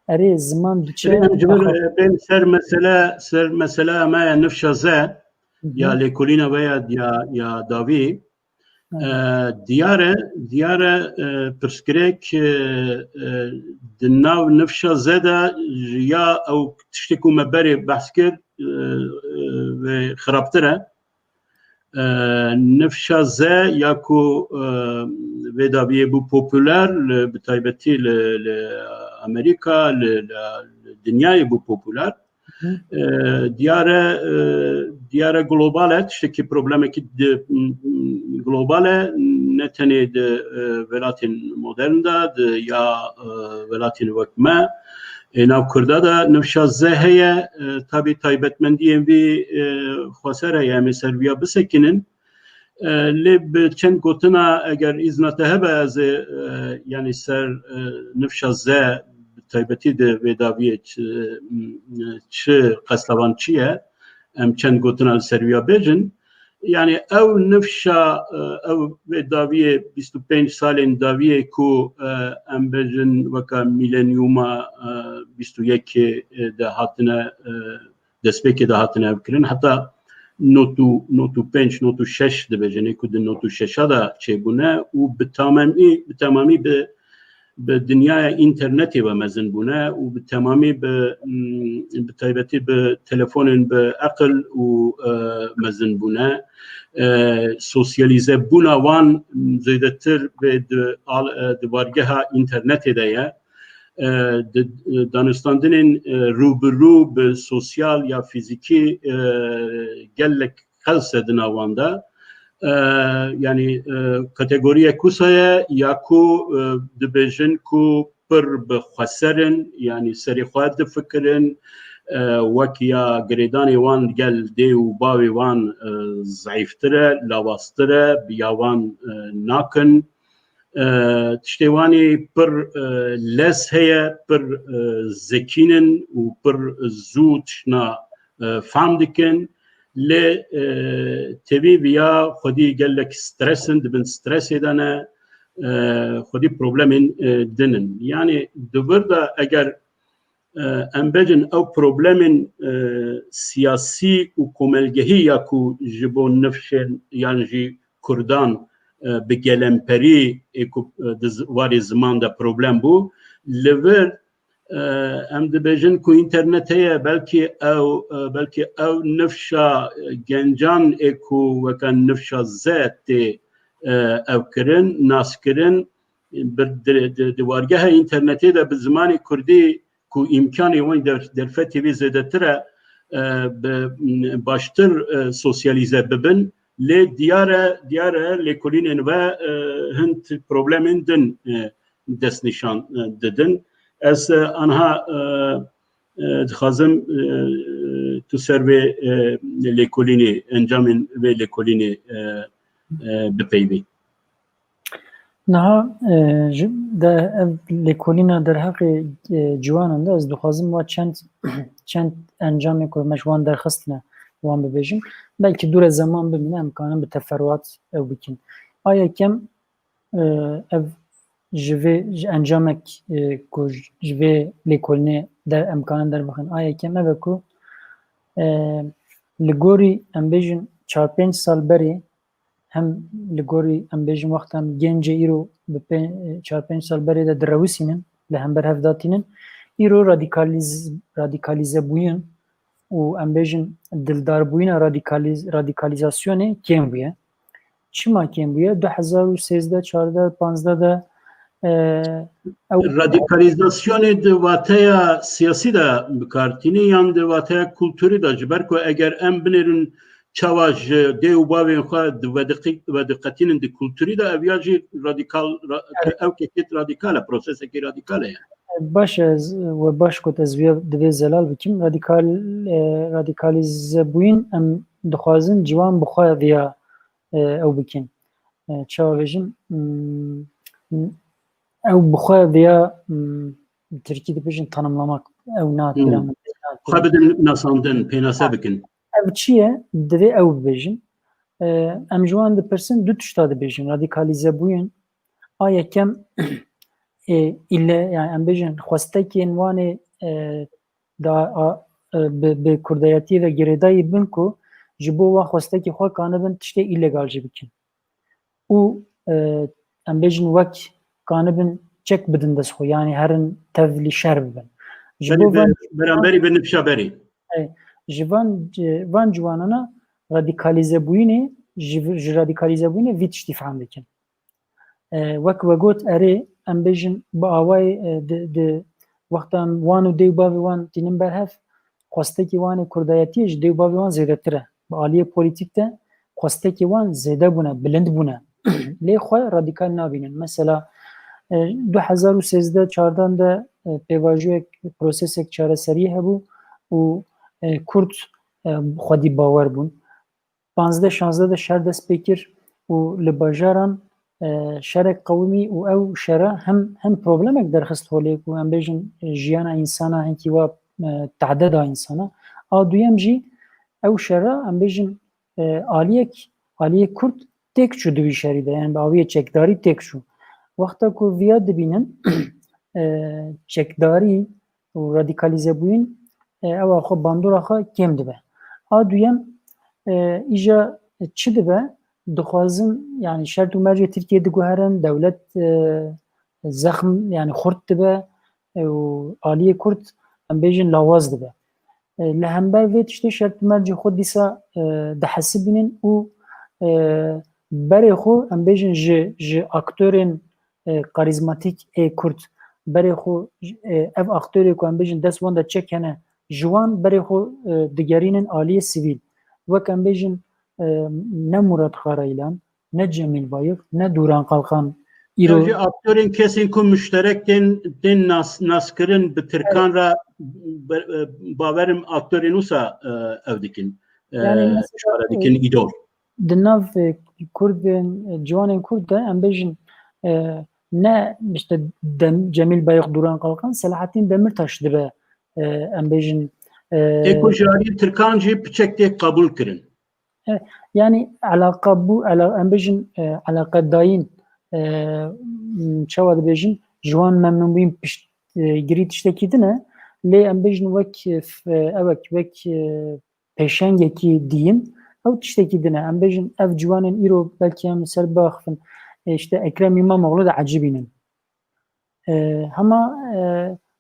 Erê ziman diçe. Em ji vir, e, bên ser mesele, ser mesela me ya nifşa ze, Hı hı. ya lêkolîna we ya, ya, ya dawî, Hı hı. e, diyar e, diyar e, e, pirsgirêk, e, e, di nav nifşa ze de ya ew tiştê ku me berê behs kir, e, e, wê xirabtir e. E, nifşa ze ya ku, e, vê dawiyê bû populer, li, bi taybetî li, li Amerîka, li, li, li dinyayê bû populer. Hı. E, diyar e, e, diyar e global e, tiştekî problemekî di, m, m, global e, ne tenê di, e, welatên modern de, di ya, e, welatên wek me, ê nav Kurda de nifşa ze heye, e, tabî taybetmendiyên vî, e, xweser heye, em ê ser viya bisekinin. E, lê bi çend gotina, eger îzna te hebe, ez ê, e, yanî ser, e, nifşa ze, bi taybetî di vê dawiyê çi, çi qeslevan çi ye, em çend gotina li ser viya bêjin. Yani ew nifşa, e, ew vê dawiyê bîst û pênc salên dawiyê ku, e, em bêjin weka mîlenyûma, e, bîst û yekê de hatine, e, destpêkê de hatine ev kirin. Heta nod û, nod û pênc, nod û şeş dibêjin, ê ku di nod û şeşa de çêbûne û bi tamamî, bi temamî bi, bi dinyaya înternetê ve mezin bûne û bi temamî bi, mm, bi taybetî bi telefonên bi eqil û, e, mezin bûne. E, sosyalîze bûna wan zêdetir bi di al-, e, di wargeha înternetê de ye. E, di, e, danûstandinên, e, rû bi rû bi sosyal ya fîzîkî, e, gelek qelse di nav wan de. E, yanî, e, kategoriyek wisa ye ya ku, e, dibêjin ku pir bi xweser in, yanî serê xwe difikirin, e, wek ya girêdanê wan gel dê û bavê wan, e, zeîftir e, lawaztir e, bi ya wan, e, nakin. E, tiştê wanî pir, e, lez heye, pir, e, zekîn in û pir zû tiştna, e, fam dikin. Lê, e, tevî viya xwedî gelek stres in, di bin stresê de ne, e, xwedî problemên, e, din in. Yanî di vir de eger, e, em bêjin ew problemên, e, siyasî û komelgehî ya ku ji bo nifşên yan jî Kurdan, e, bi gelemperî ê ku, e, di zi-, warê ziman de problem bû, li vir, e, em dibêjin ku înternet heye, belkî ew, e, belkî ew nifşa, e, gencan ê ku weke nifşa Z tê, e, ew kirin, nas kirin, bi, di, di, di wargeha înternetê de bi zimanê kurdî ku îmkanê wan der-, derfetê wî zêdetir e, e, bi, m, baştir, e, sosyalîze bibin. Lê diyar e, diyar e lêkolînên we, e, hin t-, problemên din, e, destnîşan, e, didin. Ez, e, anha, e, e, dixwazim, e, tu ser vê, e, lêkolînê, encamên vê lêkolînê, e, e, bipeyvî. Niha, e, ji, de ev lêkolîna derheqê, e, ciwanan de ez dixwazim wa çend, çend encamê ku me ji wan derxistine wan bibêjim. Belkî dûre zeman bimîne, em kanin bi teferuat ew bikin. A yekem, e, ev ji vê, ji encamek, e, ku ji vê lêkolînê de em kanin derbixin. A yekem ev e ku, e, li gorî em bêjin çar pênc sal berê, hem li gorî em bêjin wexta em gencê îro bi pê-, çar pênc sal berê de direwisînin, li hember hev datînin, îro radîkalîz-, radîkalîzebûyin û em bêjin dildarbûyîna radîkalîz-, radîkalîzasyonê kêm bûye. Çima kêm bûye? Du hezar û sêzdeh, çardeh, panzdeh de, e, ew Radîkalîzasyonê di wateya siyasî de bi kar tîne yan di wateya kulturî de, ji ber ku eger em binêrin çawa ji dê û bavên xwe di vediqî-, vediqetînin di kulturî de, ev ya jî radîkal, ra-, Evet. ew kekêt radîkal e, prosesekî radîkal e yani. Baş e, ez, we baş got, ez vê, divê zelal bikim. Radîkal, e, radîkalîzebûyîn em dixwazin ciwan bi xwe viya, e, ew bikin. E, çawa bêjim? Hmm, ew bi xwe viya, hmm, Tirkî dibêjin tanımlamak. Ew na Hmm. pêra min, na Xwe pêra. bidin nasandin, pênase Ha. bikin. Ev çi ye? Divê ew bibêjin. E, em ji wan dipirsin, du tişta dibêjin. Radîkalîzebûyîn. A yekem, e, île, yani em bêjin xwestekên wan ê, e, da, a, e, bi, bi kurdayetiyê ve girêdayî bin ku ji bo wan xwestekî xwe kanibin tiştê îlegal jî bikin. Û, e, em bêjin wek kanibin çek bidin dest xwe, yani herin tevlî şer bibin. Ji Berî bo bi, van beramberî bi nifşa berî. Ey, ji van, van ciwanana radîkalîzebûyînê, ji, ji radîkalîzebûyînê vî tiştî fehm dikin. E, wek we got, erê, em bêjin bi awayê, e, di, di wexta em wan û dê û bavê wan tînin ber hev, xwestekî wan ê kurdayetiyê ji dê û bavê wan zêdetir e. Bi aliyê polîtîk de xwestekî wan zêde bûne, bilind bûne. Lê xwe radîkal nabînin. Mesela, e, du hezar û sêzdeh çardan de, e, pêvajoyek, prosesek çareseriyê hebû û, e, Kurd, e, xwedî bawer bûn. Panzdeh şazdeh de şer dest pê kir û li bajaran, e, şerek qewimî û ew şera hem, hem problemek derxist holê ku em bêjin, e, jiyana însana hinkî wa, e, tehde da însana. A duyem jî ew şera em bêjin, e, aliyek, aliyê Kurd têk çû di wî şerî de, yani bi awiyê çekdarî têk çû. Wexta ku viya dibînin, e, çekdarî û radîkalîzebûyîn, e, ewa xwe bandora xwe kêm dibe. A duyem, e, îja çi dibe? Dixwazin, yani şert û mercê Tirkiye diguherin, dewlet, e, zexm, yani xurt dibe, e, û aliyê Kurd, em bêjin lawaz dibe. E, li hember vê tiştê şert û mercê xwe dîsa, e, dihesibînin û, e, berê xwe, em bêjin ji, ji aktorên, e, karîzmatîk ê Kurd, berê xwe, e, ev aktorê ku em bêjin dest wan de çek hene, ji wan berê xwe, e, digerînin aliyê sivîl. Wek em bêjin, e, ne Murat Karayilan, ne Cemîl Bayik, ne Dûran Kalkan îro. Ew jî aktorên kesên ku muşterek tên, tên nas, naskirin bi Tirkan re, be-, e, bawerim aktorên wisa, e, ew dikin. E, Yani mesela, şare dikin îdol. Di nav, e, Kurdên, e, ciwanên Kurd de em bêjin, e, ne işte Dem-, Cemîl Bayik, Dûran Kalkan, Selahattin Demirtaş dibe, e, em bêjin, e, Ê ku ji alî Tirkan jî piçek tê qebûl kirin. Yani eleqa bû, ele-, em bêjin, e, eleqedayîn, e, m, çawa dibêjin, ji wan memnûnbûyîn pişt, e, girî tiştekî din e, lê em bêjin wek, e, f-, e, ewek, wek, e, pêşengekî diyîn, ew tiştekî din e. Em bêjin ev ciwanên îro belkî em li ser biaxifin, e, işte Ekrem Îmamoğlu diecibînin. E, hema, e,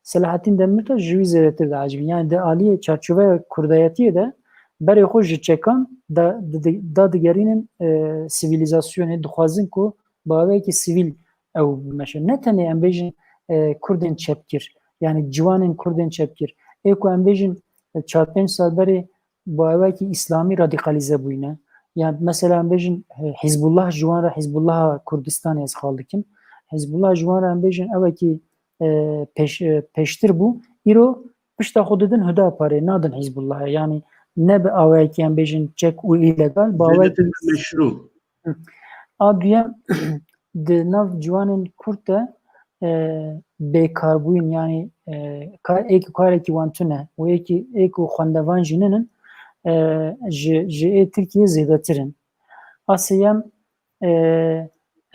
Selahattin Demirtaş ji wî zêdetir diecibîn. Yani di aliyê çarçoveya kurdayetiyê de berê xwe ji çekan da, di, di, da digerînin, e, sivîlîzasyonê, dixwazin ku bi awayekî sivîl ew bimeşe. Ne tenê em bêjin, e, Kurdên çepgir, yani ciwanên Kurdên çepgir. Ê ku em bêjin, e, çar pênc sal berê bi awayekî îslamî radîkalîze bûyne. Yani mesela em bêjin, e, Hizbullah ji wan re Hizbullaha Kurdistanê ez xal dikim. Hizbullah ji wan re em bêjin ewekî, e, pêş-, e, pêştir bû. Îro pişta xwe didin Hudaparê, nadin Hizbullahê. Yani ne bi awayekî em bêjin çek û îlegal, bi awayekî Zêdetir meşrû. A duyem, di nav ciwanên Kurd de, e, bêkarbûyîn, yani, e, kar, ê ku karekî wan tune û ê ku, ê ku xwendevan jî ninin, e, ji, ji ê Tirkiyê zêdetir in. A sêyem, e,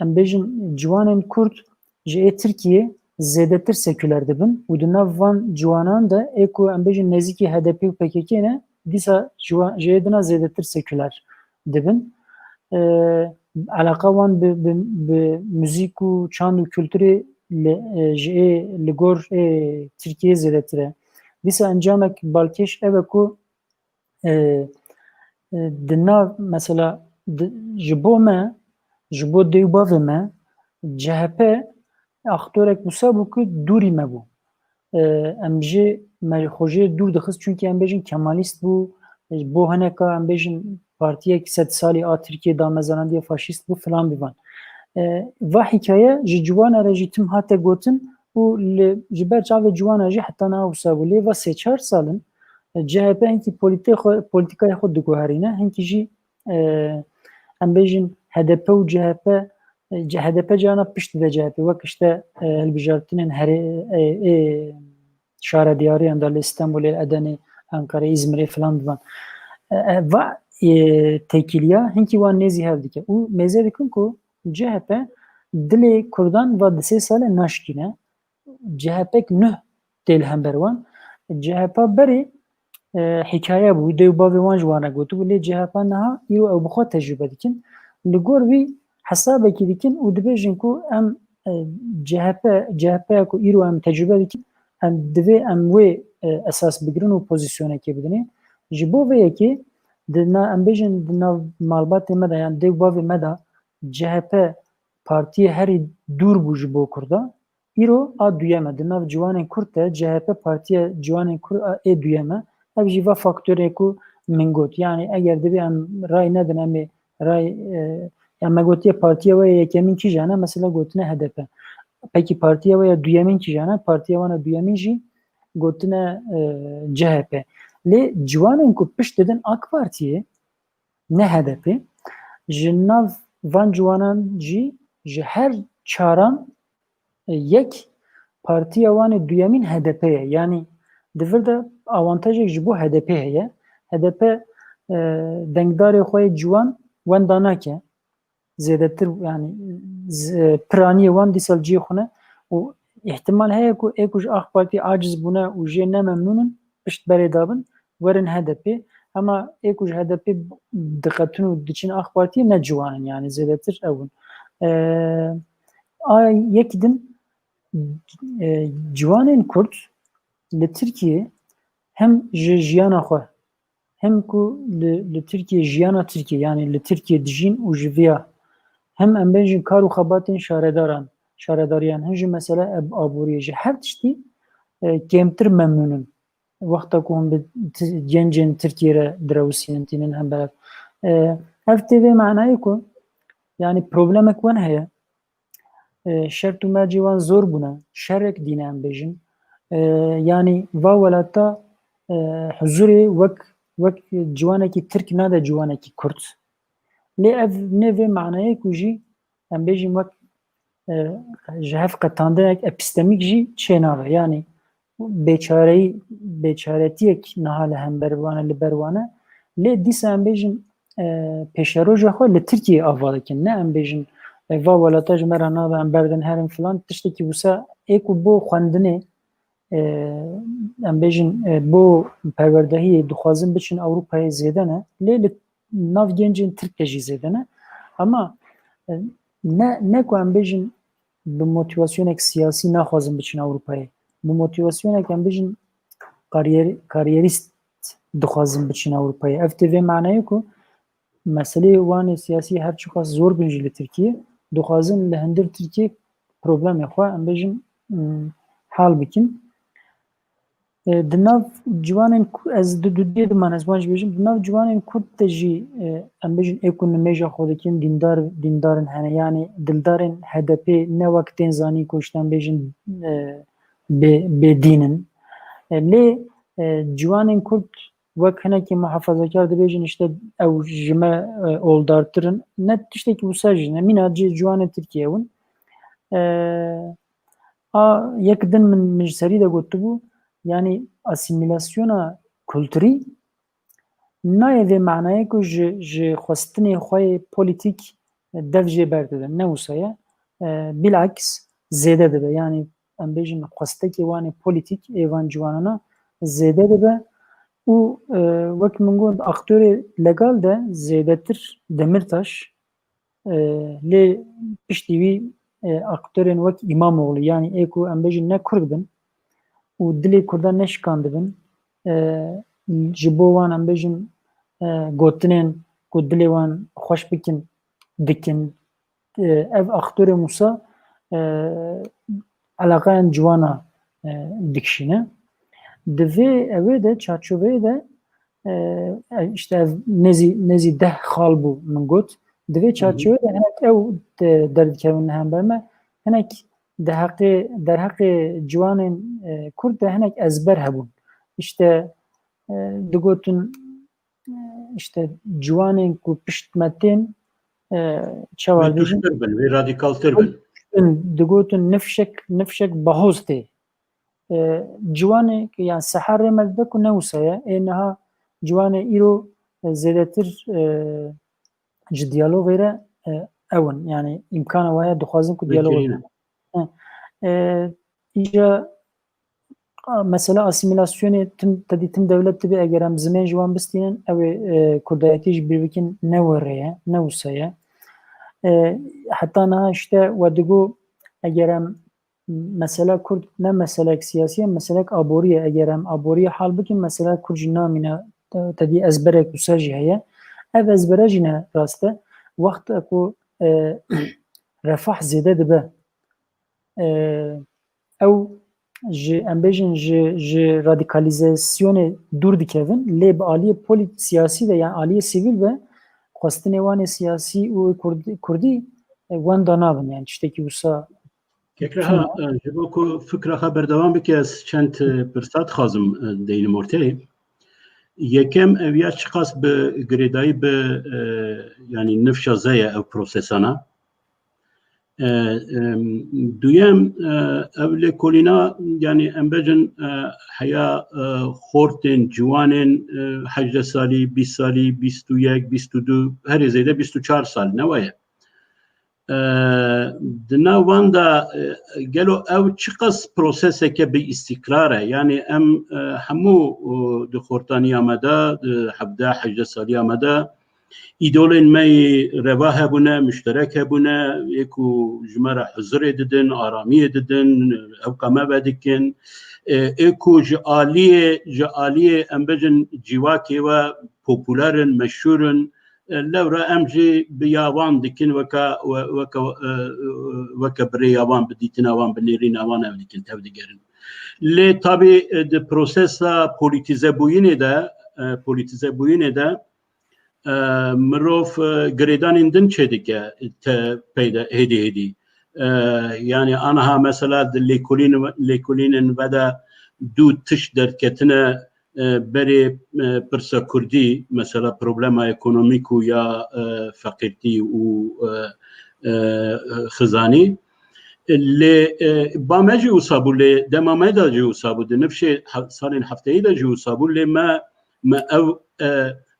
em bêjin ciwanên Kurd ji ê Tirkiyê zêdetir seküler dibin û di nav van ciwanan de ê ku em bêjin nêzîkî H D P û P K K ne, dîsa ji wan, ji ê dina zêdetir seküler dibin. E, eleqa wan bi, bi, bi muzîk û çand û kulturê li, e, ji ê li gor ê Tirkiyeyê zêdetir e. Dîsa encamek balkêş ev e ku, e, e, di nav, mesela, di, ji bo me, ji bo dê û bavê me, C H P aktorek wisa bû ku dûrî me bû. E, em jê me xwe jê dûr dixist, çunkî em bêjin kemalîst bû, e, bo hineka em bêjin partiyek sed salî a Tirkiyê damezrandiye faşîst bû filan bivan. E, va hikaye ji ciwana re jî tim hate gotin û li, ji ber çavê ciwana jî heta niha wisa bû. Lê va sê çar sal in, e, C H P hinkî polîtê xwe, polîtîkayê xwe diguherîne, hinkî jî, e, em bêjin H D P û C H P, e, H D P carna pişt dide C H P, wek işte, e, hilbijartinên herê, e, e, şarediyariyan da li Stenbolê, Edenê, Enqerê, Îzmirê filan divan. E, e, va, e, têkiliya hinkî wan nêzî hev dike. Û mêze dikin ku C H P dilê Kurdan va di sê sale naşkîne. C H P nuh tê li hember wan. C H P berê, e, hikaye bû, dê û bavê wan ji wan re gotibû, lê C H P niha îro ew bi xwe tecrûbe dikin. Li gor wî hesabekî dikin û dibêjin ku em, e, C H P, C H P ya ku îro em tecrûbe dikin, em divê em wê, e, esas bigirin û pozîsyonekê bidinê. Ji bo vê yekê di na, em bêjin di nav malbatê me de yan dê û bavê me de C H P partiyê herî dûr bû ji bo Kurda. Îro a duyem e. Di nav ciwanên Kurd de C H P partiya ciwanên Kurd a ê duyem e. Ev jî va faktorê ku min got. Yani eger divê em ray nedin, em ê ray, e, ya me gotiye partiya we yê yekemîn kîjan e, mesela gotine H D P. Pekî partiya we ya duyemîn kîjan e? Partiya wan a duyemîn jî gotine, e, C H P. Lê ciwanên ku pişt didin AK Partiyê, ne H D P, ji nav van ciwanan jî ji her çaran, e, yek partiya wan ê duyemîn H D P ye. Yanî di vir de awantajek ji bo H D P heye. H D P, e, dengdarê xwe yê ciwan wenda nake. Zêdetir, yani, z-, piraniyê wan dîsa li cihê xwe ne û îhtimal heye ku ê ku ji AK Partî aciz bûne û jê ne memnûn in, pişt berê dabin, werin H D P. Hema ê ku ji H D P diqetin û diçin AK Partiyê ne ciwan in, yani zêdetir ew in. E, a yekî din, e, ciwanên Kurd li Tirkiyê hem ji jiyana xwe, hem ku li, li Tirkiyê, jiyana Tirkiyê, yani li Tirkiyê dijîn û ji viya hem em bêjin kar û xebatên şaredaran, şaredariyan, hem jî mesela eb-, aboriyê, ji her tiştî, e, kêmtir memnûn in. Wexta ku hûn bi ti-, gencên Tirkiyê re direwisînin, tînin hember ev. E, Ev tê vê manayê ku, yanî problemek wan heye. E, şert û mercê wan zor bûne. Şerek dîne em bêjin. E, yanî va welata, e, huzurê wek, wek ciwanekî Tirk nade ciwanekî Kurd. Lê ev ne vê manayê ku jî em bêjin wek, e, ji hev qetandinek epistemîk jî çênabe. Yanî bêçareyî, bêçaretiyek niha li hember wan e, li ber wan e. Lê dîsa em bêjin, e, pêşeroja xwe li Tirkiyeyê ava dikin. Ne em bêjin, e, va welata ji me re nabe, em berdin herin filan, tiştekî wisa ê ku bo xwendinê, e, em bêjin, e, bo perwerdehiyê dixwazin biçin Ewropayê zêde ne. Lê li nav gencên Tirk de jî zêde ne. Ama, e, ne, ne ku em bêjin bi motivasyonek siyasî naxwazin biçin Ewropayê. Bi motivasyonek em bêjin kariyer-, kariyerîst dixwazin biçin Ewropayê. Ev tê vê manayê ku meseleyê wan ê siyasî her çiqas zor bin jî li Tirkiyê, dixwazin li hundir Tirkiyê problemê xwe, em bêjin, hal bikin. E, di nav ciwanên ku-, ez di dudiyê diman ez wan jî bêjim, di nav ciwanên Kurd de jî, e, em bêjin ê ku nimêja xwe dikin, dîndar, dîndarin hene, yanî dildarên H D P ne wek tên zanîn ku işte em bêjin, e, bê, bêdîn in. E, lê, e, ciwanên Kurd wek hinekî muhafazakar dibêjin, işte ew ji me, e, oldartir in. Ne tiştekî wisa jî ne. Mîna ci-, ciwanê Tirkiyê win. E, a yek din min, min ji serî de gotibû, yanî asîmîlasyona kulturî nayê vê manayê ku ji, ji xwestinê xwe yê polîtîk dev jê berdidin. Ne wisa ye. E, bilaks zêde dibe. Yanî em bêjin xwestekê wan ê polîtîk ê van ciwanana zêde dibe û, e, wek min got, aktorê legal de zêdetir Demirtaş, e, lê piştî wî, e, aktorên wek Îmamoğlu, yanî ê ku em bêjin ne Kurd bin û dilê Kurdan neşikandibin, e, ji bo wan em bêjin, e, gotinên ku dilê wan xweş bikin, dikin. E, ev aktorên wisa, e, eleqeyan ciwana, e, dikişîne. Di vê ewê de, çarçoveyê de, e, e, işte ev nêzî, nêzî deh xal bû min got. Di vê Hı hı. çarçoveyê de hinek ew de-, derdikevin li hember me. Hinek di heqê, derheqê ciwanên, e, Kurd de hinek ezber hebûn. İşte, e, digotin, e, işte ciwanên ku pişt me tên, e, çawa Wê dibêjin? tuştir bin, wê radikaltir bin. Digotin nifşek, nifşek bahoz tê. E, ciwanê, yani seherê me dide ku ne wisa ye. Ê niha ciwanê îro, e, zêdetir, e, ji diyalogê re, e, ew in. Yani îmkana waya dixwazin ku diyalog Vekirîne. He. E, îca, a, mesela asîmîlasyonê tim, tedî tim dewlet dibe, eger em zimên ji wan bistînin, ew ê, e, kurdayetî ji bîr bikin, ne were ye, ne wisa ye. E, heta niha işte we digo, eger em mesela Kurd ne meselek siyasî ye, meselek aborî ye. Eger em aboriyê hal bikin, mesela Kurd jî namîne, te-, tedî ezberek wisa jî heye. Ev ezbere jî ne rast e. Wexta ku, e, refah zêde dibe, e, ew ji, em bêjin, ji, ji radîkalîzasyonê dûr dikevin, lê bi aliyê polî-, siyasî ve, yani aliyê sivîl ve xwestinê wan ê siyasî û Kurd-, Kurdî, e, wenda nabin, yani tiştekî wisa Kekreha, Tamam. e, ji bo ku fikra xwe berdewam bike, ez çend, e, pirsa dixwazim, e, deynim ortê. Yekem ev ya çiqas bi girêdayî bi, e, yanî nifşa ze ye ew prosesana. E, em, duyem, e, ev lêkolîna, yanî em bêjin, e, heya, e, xortên, ciwanên, e, hejdeh salî, bîst salî, bîst û yek, bîst û du, herê zêde bîst û çar sal ne waye. E, di nav wan de, e, gelo ew çiqas proseseke bi îstîkrar e? Yanî em, e, hemû, e, di xortaniya me de, di hevdeh hejdeh saliya me de îdolên me yê reva hebûne, muşterek hebûne, ê ku ji me re huzurê didin, aramiyê didin, ewka me vedikin. E, ê ku ji aliyê, ji aliyê em bêjin civakê we populer in, meşhûr in, e, lewra em jî bi ya wan dikin, weke, we-, weke, e, weke bi rêya wan, bi dîtina wan, bi nêrîna wan ev dikin, tevdigerin. Lê tabî, e, di prosesa polîtîzebûyînê de, e, polîtîzebûyînê de, e, mirov, e, girêdanên din çêdike te peyde hêdî hêdî. E, yani anaha mesela di lêkolîn-, lêkolînên ve de du tişt derketine, e, berê, e, pirsa kurdî, mesela problema ekonomîk û ya, e, feqîrtî û, e, e, xizanî. Lê, e, ba me jî wisa bû, lê dema me de jî wisa bû, di nifşê he-, salên hefteyî de jî wisa bû, lê me, me ev, e,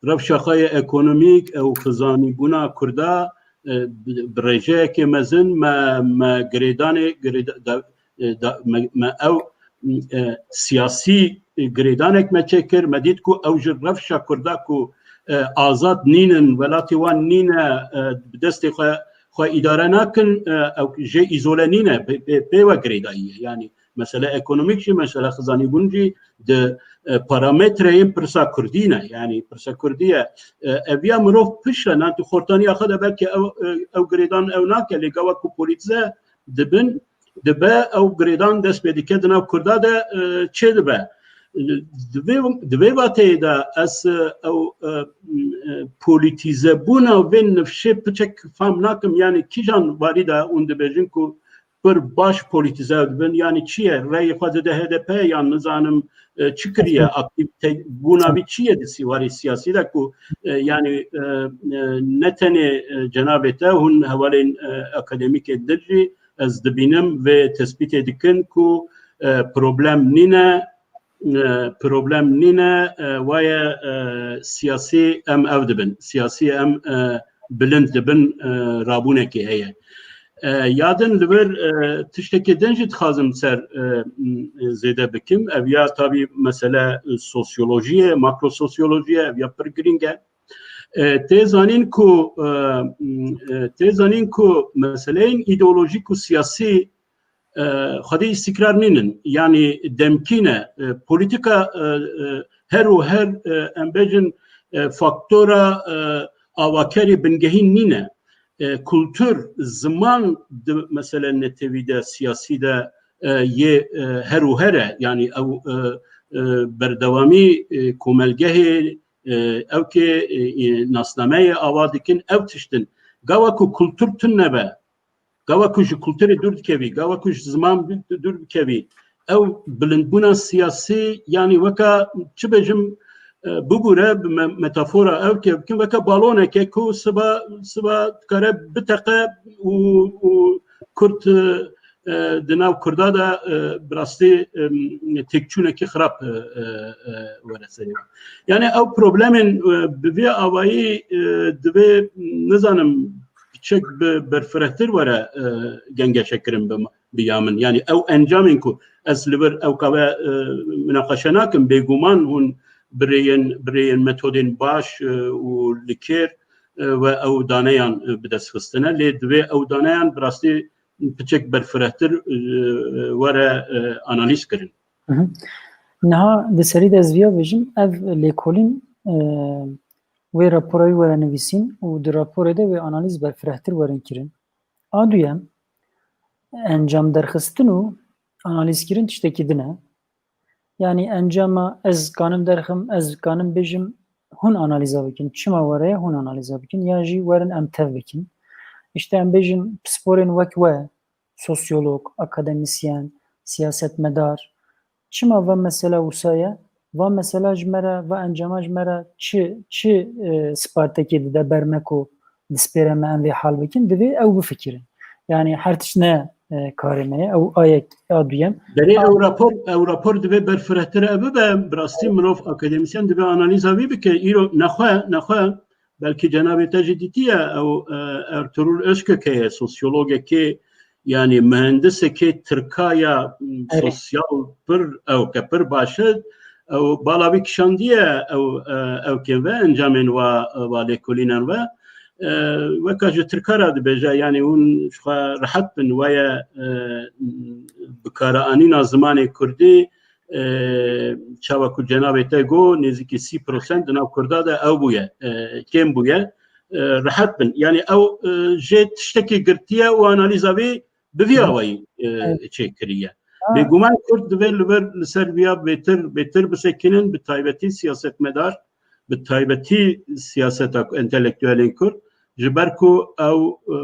rewşa xwe yê ekonomîk, ew xizanîbûna Kurda, e, bi, bi rêjeyekê mezin me, me girêdanê, girêda-, da-, e, da-, me, me ew, e, siyasî girêdanek me çêkir, me dît ku ew ji rewşa Kurda ku, e, azad nînin, welatê wan nîne, e, bi destê xwe, xwe îdare nakin, e, ew jê îzole nîne, pê, pê, pê we girêdayî ye. Yani mesele ekonomîk jî, mesele xizanîbûn jî di, e, parametreyên pirsa Kurdî ne. Yani pirsa Kurdî ye. E, ev ya mirov pişre, na di xortaniya xwe de belkî ew, e, ew girêdan ew nake, lê gava ku polîtize dibin, dibe ew girêdan dest pê dike di nav Kurda de, e, çê dibe. Di vê, di vê vateyê de ez, e, ew, e, e, polîtîzebûna vê nifşê piçek fam nakim, yani kîjan warî de hûn dibêjin ku pir baş polîtîze dibin, yani çi ye? Reyê xwe dide H D P yan nizanim, e, çi kiriye? Aktîvte bûna vî çi ye di sîwarê siyasî de ku, e, yani, e, e, ne tenê, e, cenabê te, hûn hevalên, e, akademîkê din jî ez dibînim vê tespîtê dikin ku, e, problem nîne, e, problem nîne, e, waye, e, siyasî em ev dibin. Siyasî em, e, bilind dibin, e, rabûnekê heye. E, ya din li vir, e, tiştekê din jî dixwazim ser, e, m, zêde bikim. Ev ya tabî mesele, e, sosyolojî ye, makrososyolojî ye, ev ya pir girîng e. E, tê zanîn ku, e, m, e, tê zanîn ku meseleyên îdeolojîk û siyasî, e, xwedî îstîkrar nînin. Yanî demkî ne. E, polîtîka, e, e, her û her, e, em bêjin, e, faktora, e, avakerê bingehîn nîne. E, kultur, ziman di mesele netewî de, siyasî de, e, yê, e, her û her e. Yanî ew, e, e, berdewamî, e, komelgehê, e, ew kê, e, e, nasnameyê ava dikin, ew tişt in. Gava ku kultur tune be, gava ku ji kulturê dûr dikevî, gava ku ji ziman dû-, dûr bikevî, ew bilindbûna siyasî, yanî weka, çi bêjim, e, bibûre, bi me-, metafora ew kê bikim, weke baloneke ku siba, siba dikare biteqe û, û Kurd, e, e, di nav Kurda de, e, bi rastî, e, têkçûnekî xirab, e, e, e, were serê wan. Yani ew problemên, e, bi vê awayî, e, divê, nizanim, piçek bi berfirehtir were, e, gengeşekirin bi, bi ya min. Yani ew encamên ku ez li vir ew qave, e, minaqeşe nakim, bêguman hûn bi rêyên, bi rêyên metodên baş, e, û li kêr, e, we ew daneyan, e, bi dest xistine. Lê divê ew daneyan bi rastî piçek berfirehtir, e, were, e, analîz kirin. Mhm. Niha di serî de ez viya bêjim, ev lêkolîn, e, wê rapora wî were nivîsîn û di raporê de wê analîz berfirehtir werin kirin. A duyem, encam derxistin û analîzkirin tiştekî din e. Yanî encama ez kanim derxim, ez kanim bêjim, hûn analîza bikin. Çima were ye, hûn analîza bikin. Ya jî werin em tev bikin. Îşte em bêjin pisporên wek we, sosyolog, akademisyen, siyasetmedar, çima va mesela wisa ye? Va mesela ji me re, va encama ji me re çi, çi, e, spartekê dide ber me ku dispêre me em vê hal bikin? Divê ew bifikirin. Yani her tişt ne, e, karê me ye. Ew a yek, a duyem. Berê A- ew rapor, ew rapor divê berfirehtir e bibe. Bi rastî mirov akademisyen divê analîza wî bike. Îro nexwe, nexwe. Belkî cenabê te jî dîtiye, ew, e, Ertuğrul Özkök heye, sosyologekê, yani mühendisekê tirka ya, m, Erê. sosyal pir, ew ke pir baş e, ew bala wî kişandiye, ew, e, ew kên ve encamên wa, wa lêkolînan ve. E, weka ji tirka re dibêje, yani hûn ji xwe rehet bin, waye, e, bikaranîna zimanê kurdî, e, çawa ku cenabê te got, nêzîkî sî prosent di nav Kurda de ew bûye, e, kêm bûye, e, rehet bin. Yani ew, e, jê tiştekî girtiye û analîza wî bi vî Hı. awayî, e, Evet. çêkiriye. Ha. Bêguman Kurd divê li vir, li ser viya bêtir, bêtir bisekinin, bi taybetî siyasetmedar, bi taybetî siyaseta ku entelektuelên Kurd, ji ber ku ew, e,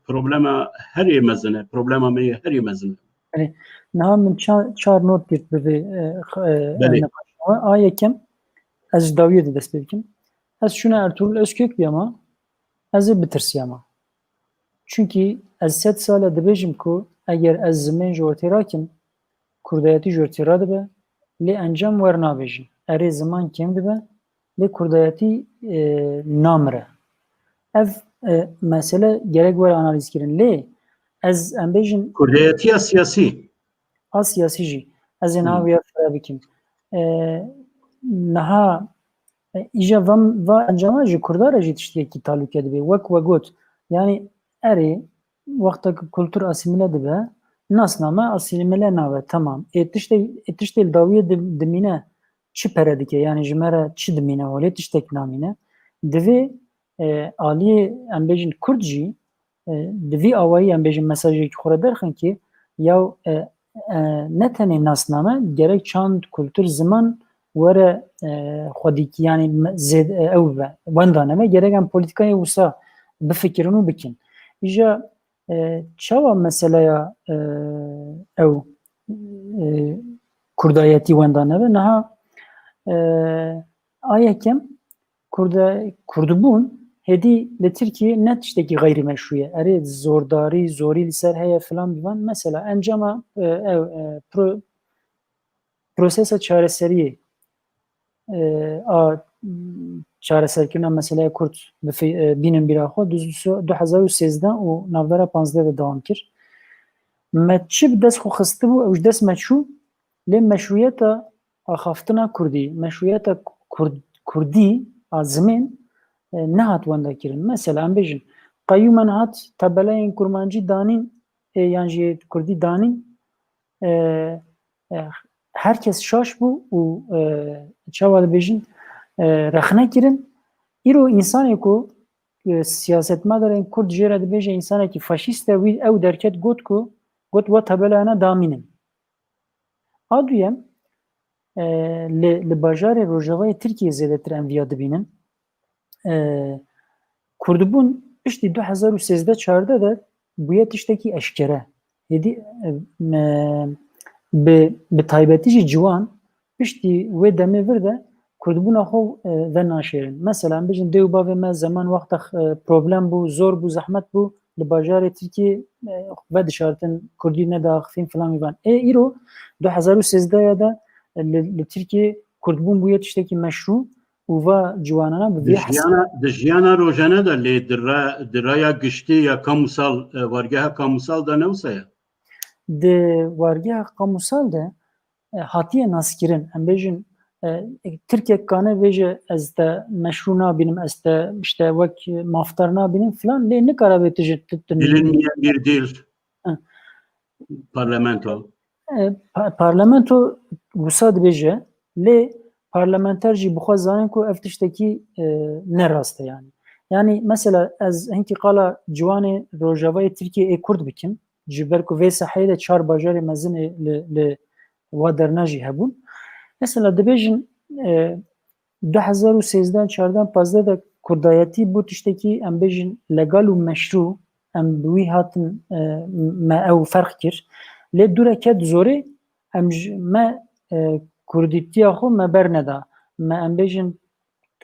problema herî mezin e, problema me yê herî mezin e. Erê, niha min ça-, çar not girt bi vê, e, x-, e, Belê. nîqaşa. A yekem, ez ji dawiyê de dest pê bikim. Ez çûna Ertuğrul Özkök biyama, ez ê bitirsiyama. Çunkî ez sed sal e dibêjim ku eger ez zimên ji ortê rakim, kurdayetî ji ortê radibe, lê encam wernabêjin. Erê, ziman kêm dibe, lê kurdayetî, e, namire. Ev, e, mesele gerek were analîz kirin. Lê ez, em bêjin, Kurdayetiya siyasî. A siyasî jî. Ez ê niha Hmm. wê fireh bikim. E, niha, e, îja va, va encama ji Kurda re jî tiştekî talûke dibe. Wek we got, yanî erê, wexta ku kultur asîmîle dibe, nasname asîmîle nabe, temam. Ê tiştê, ê tiştê li dawiyê di-, dimîne çi pere dike? Yanî ji me re çi dimîne holê? Tiştek namîne. Divê, e, aliyê, em bêjin, Kurd jî, e, di vî awayî, em bêjin, mesajekî xwe re derxin ki, yaw, e, e, ne tenê nasname, gerek çand, kultur, ziman were, e, xwedîkî, yanî me-, zêd-, e, ew be, wenda nebe, gerek em polîtîkayê wisa bifikirin û bikin. Îja, e, çawa meseleya, e, ew, e, kurdayetî wenda nebe? Niha, e, a yekem, Kurda-, kurdbûn hêdî li Tirkiyê ne tiştekî xeyrîmeşrû ye. Erê, zordarî, zorî li ser heye filan bivan. Mesela encama, e, ew, e, pro-, prosesa çareseriyê, e, a, m, çareserkirina meseleya Kurd bifi-, e, bînin bîra xwe, du, du hezar û sêzdeh û navbera panzdeh de dewam kir. Me çi bi dest xwe xistibû, ew ji dest me çû, lê meşrûyeta axaftina Kurdî, meşrûyeta Kurd-, Kurdî a zimên, e, nehat wenda kirin. Mesela, em bêjin, qeyûmen hat tabelayên kurmancî danîn, e, yan jî Kurdî danîn, e, e, her kes şaş bû û, e, çawa dibêjin, e, rexne kirin. Îro însanê ku, e, siyasetmedarên Kurd jê re dibêje însanekî faşîst e, wî ew derket got ku, got, "We tabelana damînin." A duyem, e, li, li bajarê rojavayê Tirkiyê zêdetir em viya dibînin. E, kurdbûn piştî du hezar û sêzdeh çardeh de bûye tiştekî eşkere. Hêdî, e, me, bi, bi taybetî jî ciwan piştî wê demê vir de kurdbûna xwe, e, venaşêrin. Mesela, em bêjin dê û bavê me zeman wexta, e, problem bû, zor bû, zehmet bû, li bajarê Tirkiyê, e, vedişartin, kurdî nediaxifîn filan wî van. Ê îro du hezar û sêzdeh ya de, e, li, li Tirkiyê kurdbûn bûye tiştekî meşrû û va ciwanana bi vî Di hesab jiyana, di jiyana rojane de lê di ra-, di raya giştî ya kamusal, e, wargeha kamusal de ne wisa ye? Di wargeha kamusal de, e, hatiye naskirin. Em bêjin, e, Tirkek kane bêje, "Ez te meşrû nabînim, ez te işte wek mafdar nabînim" filan, lê nikare bê tu ji tu, tu Dilin niye bir dil? Hı. Parlamento. E, pa-, parlamento wisa dibêje, lê parlamenter jî bi xwe zanin ku ev tiştekî, e, ne rast e yani. Yani mesela ez hinkî qala ciwanê rojavayê Tirkiyê ê Kurd bikim, ji ber ku vê saheyê de çar bajarê mezin ê li, li wa derna jî hebûn. Mesela dibêjin, e, du hezar û sêzdeh, çardeh, pazdeh de kurdayetî bû tiştekî, em bêjin, legal û meşrû, em bi wî hatin, e, me ew ferq kir. Lê dûre ket zorê, em ji, me, e, kurdîtiya xwe me berneda. Me, em bêjin,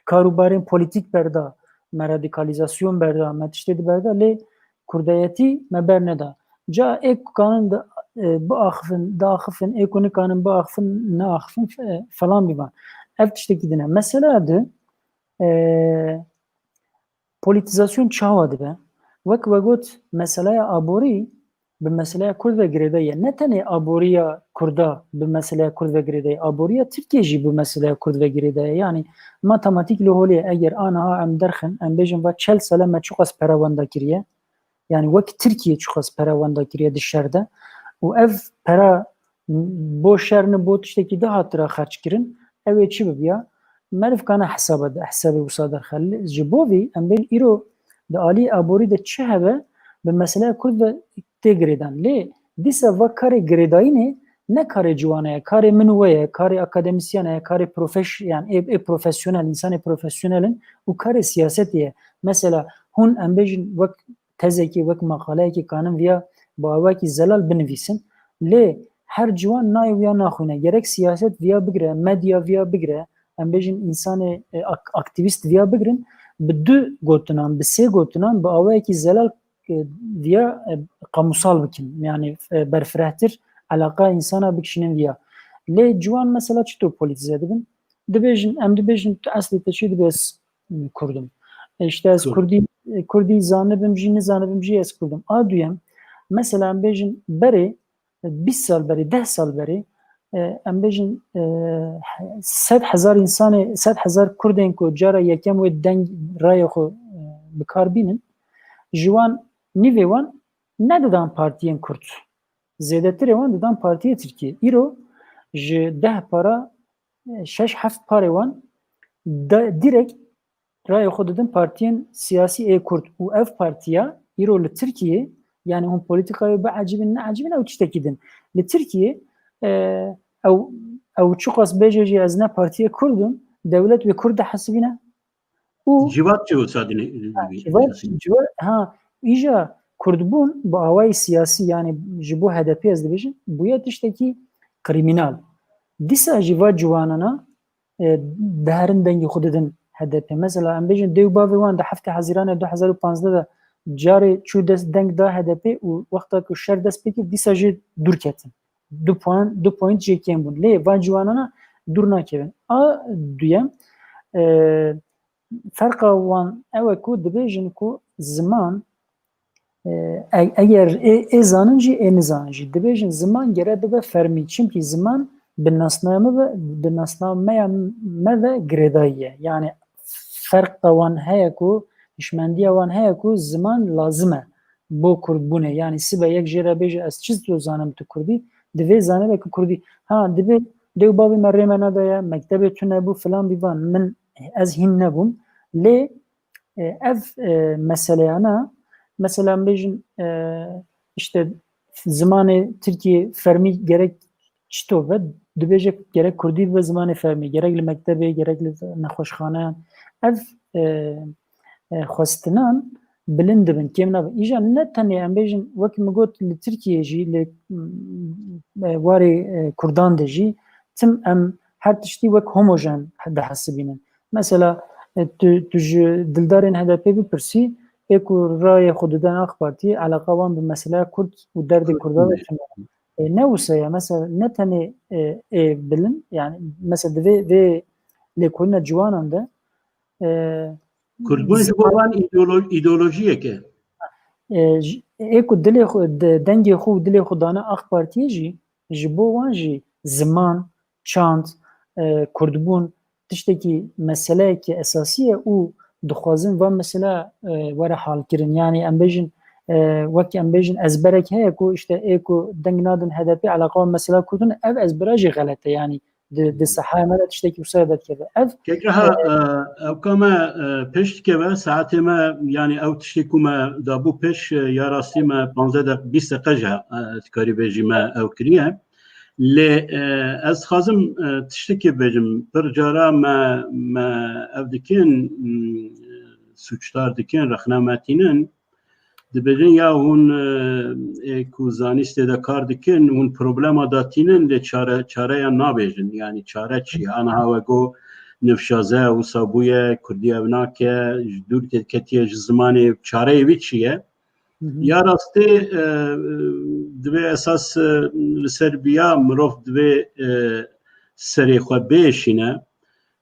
karûbarên polîtîk berda, me radîkalîzasyon berda, me tiştê di berda, lê kurdayetî me berneda. Ca ê ku kanin di, e, biaxifin, diaxifin, ê ku nikanin biaxifin, neaxifin, fe-, falan biban. Ev tiştekî din e. Mesela di, e, polîtîzasyon çawa dibe? Wek we got, meseleya aborî bi meseleya Kurd ve girêdayî ye. Ne tenê aboriya Kurda bi meseleya Kurd ve girêdayî, aboriya Tirkiyê jî bi meseleya Kurd ve girêdayî ye. Yani matematîk li holê, eger aniha em derxin, em bêjin va çel sale me çiqas pere wenda kiriye, yani wek Tirkiye çiqas pere wenda kiriye di şer de û ev pere bo şer ne bo tiştekî di hatira xerc kirin, ew ê çi bibiya? Meriv kane hesaba de, hesabê wisa derxe. Ji bo vî em bên îro di alî aborî de çi hebe bi meseleya Kurd ve tê girêdan. Lê dîsa va karê girêdayînê ne karê ciwana ye, karê min û we ye, karê akademisyen e, karê profeş-, yani ê, ê profesyonel, însanê profesyonel in û karê siyasetê ye. Mesela hûn em bêjin wek tezekê, wek maqaleyekê kanin viya bi awayekî zelal binivîsin. Lê her ciwan nayê wiya naxwîne. Gerek siyaset viya bigire, medya viya bigire, em bêjin însanê, e, ak-, aktîvîst viya bigirin, bi du gotinan, bi sê gotinan, bi awayekî zelal, e, viya, e, qamûsal bikin. Yani, e, berfirehtir eleqa însana bikişînin viya. Lê ciwan mesela çito polîtîze dibin? Dibêjin, em dibêjin, tu eslê te çi dibê? Ez, m, Kurd im. E, işte ez Kurd. Kurdî, e, Kurdî zanibim jî, nizanibim jî ez Kurd im. A duyem, mesela em bêjin berê, e, bîst sal berê, deh sal berê, e, em bêjin, e, sed hezar însanê, sed hezar Kurdên ku cara yekem wê deng rayê xwe, e, bi kar bînin, ji wan nîvê wan nedidan partiyên Kurd. Zêdetirê wan didan partiyê Tirkiyê. Îro ji deh para, e, şeş heft parê wan de, direkt rayê xwe didin partiyên siyasî ê Kurd û ev partiya îro li Tirkiyê, yani hûn polîtîkayê biecibin, neecibin, ew tiştekî din. Li Tirkiyê, e, ew, ew çiqas bêje jî ez ne partiyê Kurd im, dewlet wê Kurd dihesibîne. Û Civat çi wisa dinê? Ha, civat, civat, ha, îja Kurdbûn bi awayî siyasî, yani ji bo H D P ez dibêjim, bûye tiştekî krîmînal. Dîsa jî va ciwanana, e, diherin dengê xwe didin H D P. Mesela em bêjin dê û bavê wan di heftê Hezîranê du hezar û panzdeh de carê çû dest deng da H D P û wexta ku şer dest pê kir, dîsa jê dûr ketin. Du puan, du point jê kêm bûn. Lê van ciwanana dûr nakevin. A duyem, e, ferqa wan ew e ku dibêjin ku ziman, e, e-, eger ê, ê zanin jî, ê nizanin jî, dibêjin ziman gere bibe fermî. Çimkî ziman bi nasnameya me ve, bi nasnameya me ve girêdayî ye. Yani ferqa wan heye ku, hişmendiya wan heye ku ziman lazim e bo Kurdbûnê. Yani sibe yek jê re bêje ez çi tu zanim tu Kurdî, divê zanibe ku Kurdî. Ha, divê dê û bavê me rê me nedaye, mektebê tune bû, filan bî van. Min, ez hîn nebûm. Lê, e, ev, e, meseleyana, mesela em bêjin, e, işte zimanê Tirkiyê fermî gerek çito be, dibêje gerek Kurdî bibe zimanê fermî, gerek li mektebê, gerek li nexweşxaneyan. Ev, e, e, xwestinan bilind dibin, kêm nabin. Îja ne tenê em bêjin, wek min got, li Tirkiyê jî, li, m, e, warê, e, Kurdan de jî, tim em her tiştî wek homojen dihesibînin. Mesela, e, tu, tu ji dildarên H D P bipirsî, ê ku rayê xwe diden AK Partiyê, eleqa wan bi meseleya Kurd û derdê Kurdan de tune. E, ne wisa ye, mesela ne tenê, e, ê bilind, yani mesela di vê, vê lêkolîna ciwanan de, e, Kurdbûn ji bo wan îdeolo-, îdeolojiyek e. E, j-, ê ku dilê xwe, de-, dengê xwe û dilê xwe dane AK Partiyê jî, ji bo wan jî ziman, çand, e, Kurdbûn tiştekî meseleyekî esasî ye û dixwazin van mesela, e, were halkirin. Yani em bêjin, e, wek em bêjin ezberek heye ku işte ê ku deng nadin H D P eleqa mesela Kurdin, ev ezbera jî xelet e. Yani di, di sehaya me de tiştekî wisa derdikeve. Ev, Kekreha, e, e, ewka me, e, pêş dikeve, saetê me, yani ew tiştê ku me dabû pêş, e, ya rastî me panzdeh deq-, bîst deqe jî, e, dikarî bêjî me ew kiriye. Lê, e, ez dixwazim, e, tiştekê bêjim. Pir cara me, me ev dikin, m, sûcdar dikin, rexne me tînin. Dibêjin ya hûn, e, ê ku zanîstê de kar dikin, hûn problema datînin, lê çare, çareya nabêjin. Yani çare çi ye? Aniha we got nifşaze wisa bûye, Kurdî ev nake, ji dûr ketiye ji zimanê, çareyê wî çi ye? Hı hı. Ya rastê, e, divê esas, e, li ser biya mirov divê, e, serê xwe biêşîne.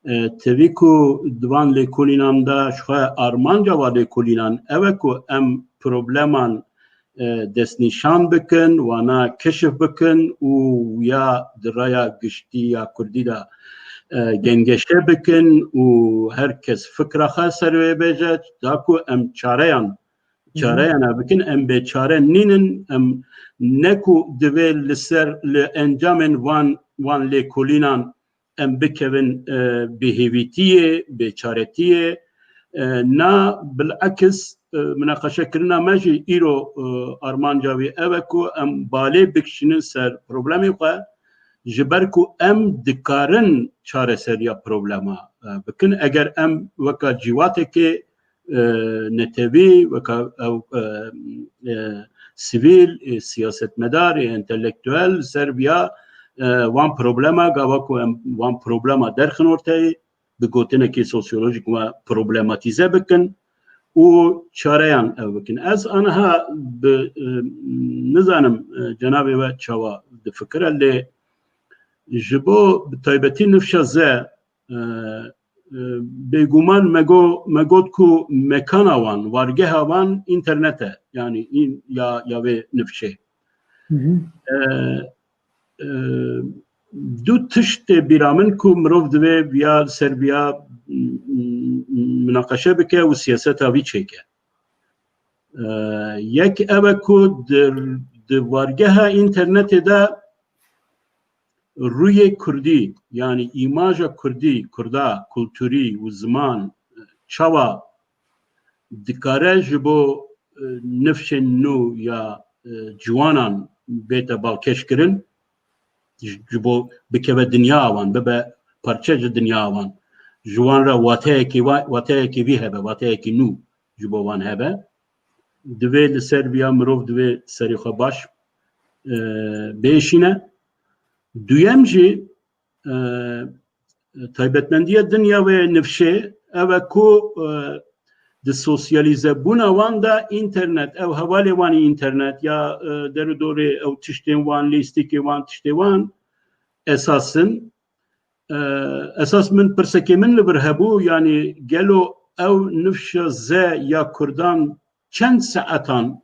E, tevî ku di van lêkolînan de ji xwe armanca van lêkolînan ew e ku em probleman, e, destnîşan bikin, wana keşif bikin û ya di raya giştî ya Kurdî de, e, gengeşe bikin û her kes fikra xwe ser wê bêje, da ku em çareyan, çareyana bikin, em bêçare nînin, em ne ku divê li ser, li encamên van, van lêkolînan em bikevin, e, bêhêvîtiyê, bêçaretiyê. E, na bilekis, e, minaqeşekirina me jî îro, e, armanca wî ev e ku em balê bikişînin ser problemê xwe, ji ber ku em dikarin çareseriya problema e, bikin. Eger em weka cîwatekê e, netewî, weka ew e, e, sivîl, e, siyasetmedar, e, entelektuel ser viya e, wan problema, gava ku em wan problema derxin orteyê, bi gotinekî sosyolojîk we problematîze bikin û çareyan ew bikin. Ez aniha bi, e, nizanim, e, cenabê we çawa difikire, lê ji bo bi taybetî nifşa ze, e, e, bêguman me go-, me got ku mekana wan, wargeha wan înternet e. Yanî în-, ya, ya vê nifşê. Hı hı. E, e, du tişt tê bîra min ku mirov divê viya, ser viya, m, m, minaqeşe bike û siyaseta vî çêke. E, yek ev e ku di, di wargeha înternetê de rûyê kurdî, yanî îmaja kurdî, kurda, kulturî û ziman, e, çawa dikare ji bo, e, nifşên nû ya, e, ciwanan bête balkêş kirin, ji, ji bo bikeve dinya wan, bibe parçe ji dinya wan. Ji wan re wateyekî wa-, wateyekî vî hebe, wateyekî nû ji bo wan hebe. Divê li ser viya mirov divê serê xwe baş, e, bêşîne. Duyem jî, e, taybetmendiya din ya wê nifşê ev e ku, e, di sosyalîzebûna wan de înternet, ew hevalê wan ê înternet ya, e, der û dorê ew tiştên wan, lîstikê wan, tiştê wan esas in. E, esas min pirsekê min li vir hebû, yanî gelo ew nifşa ze ya kurdan çend saetan,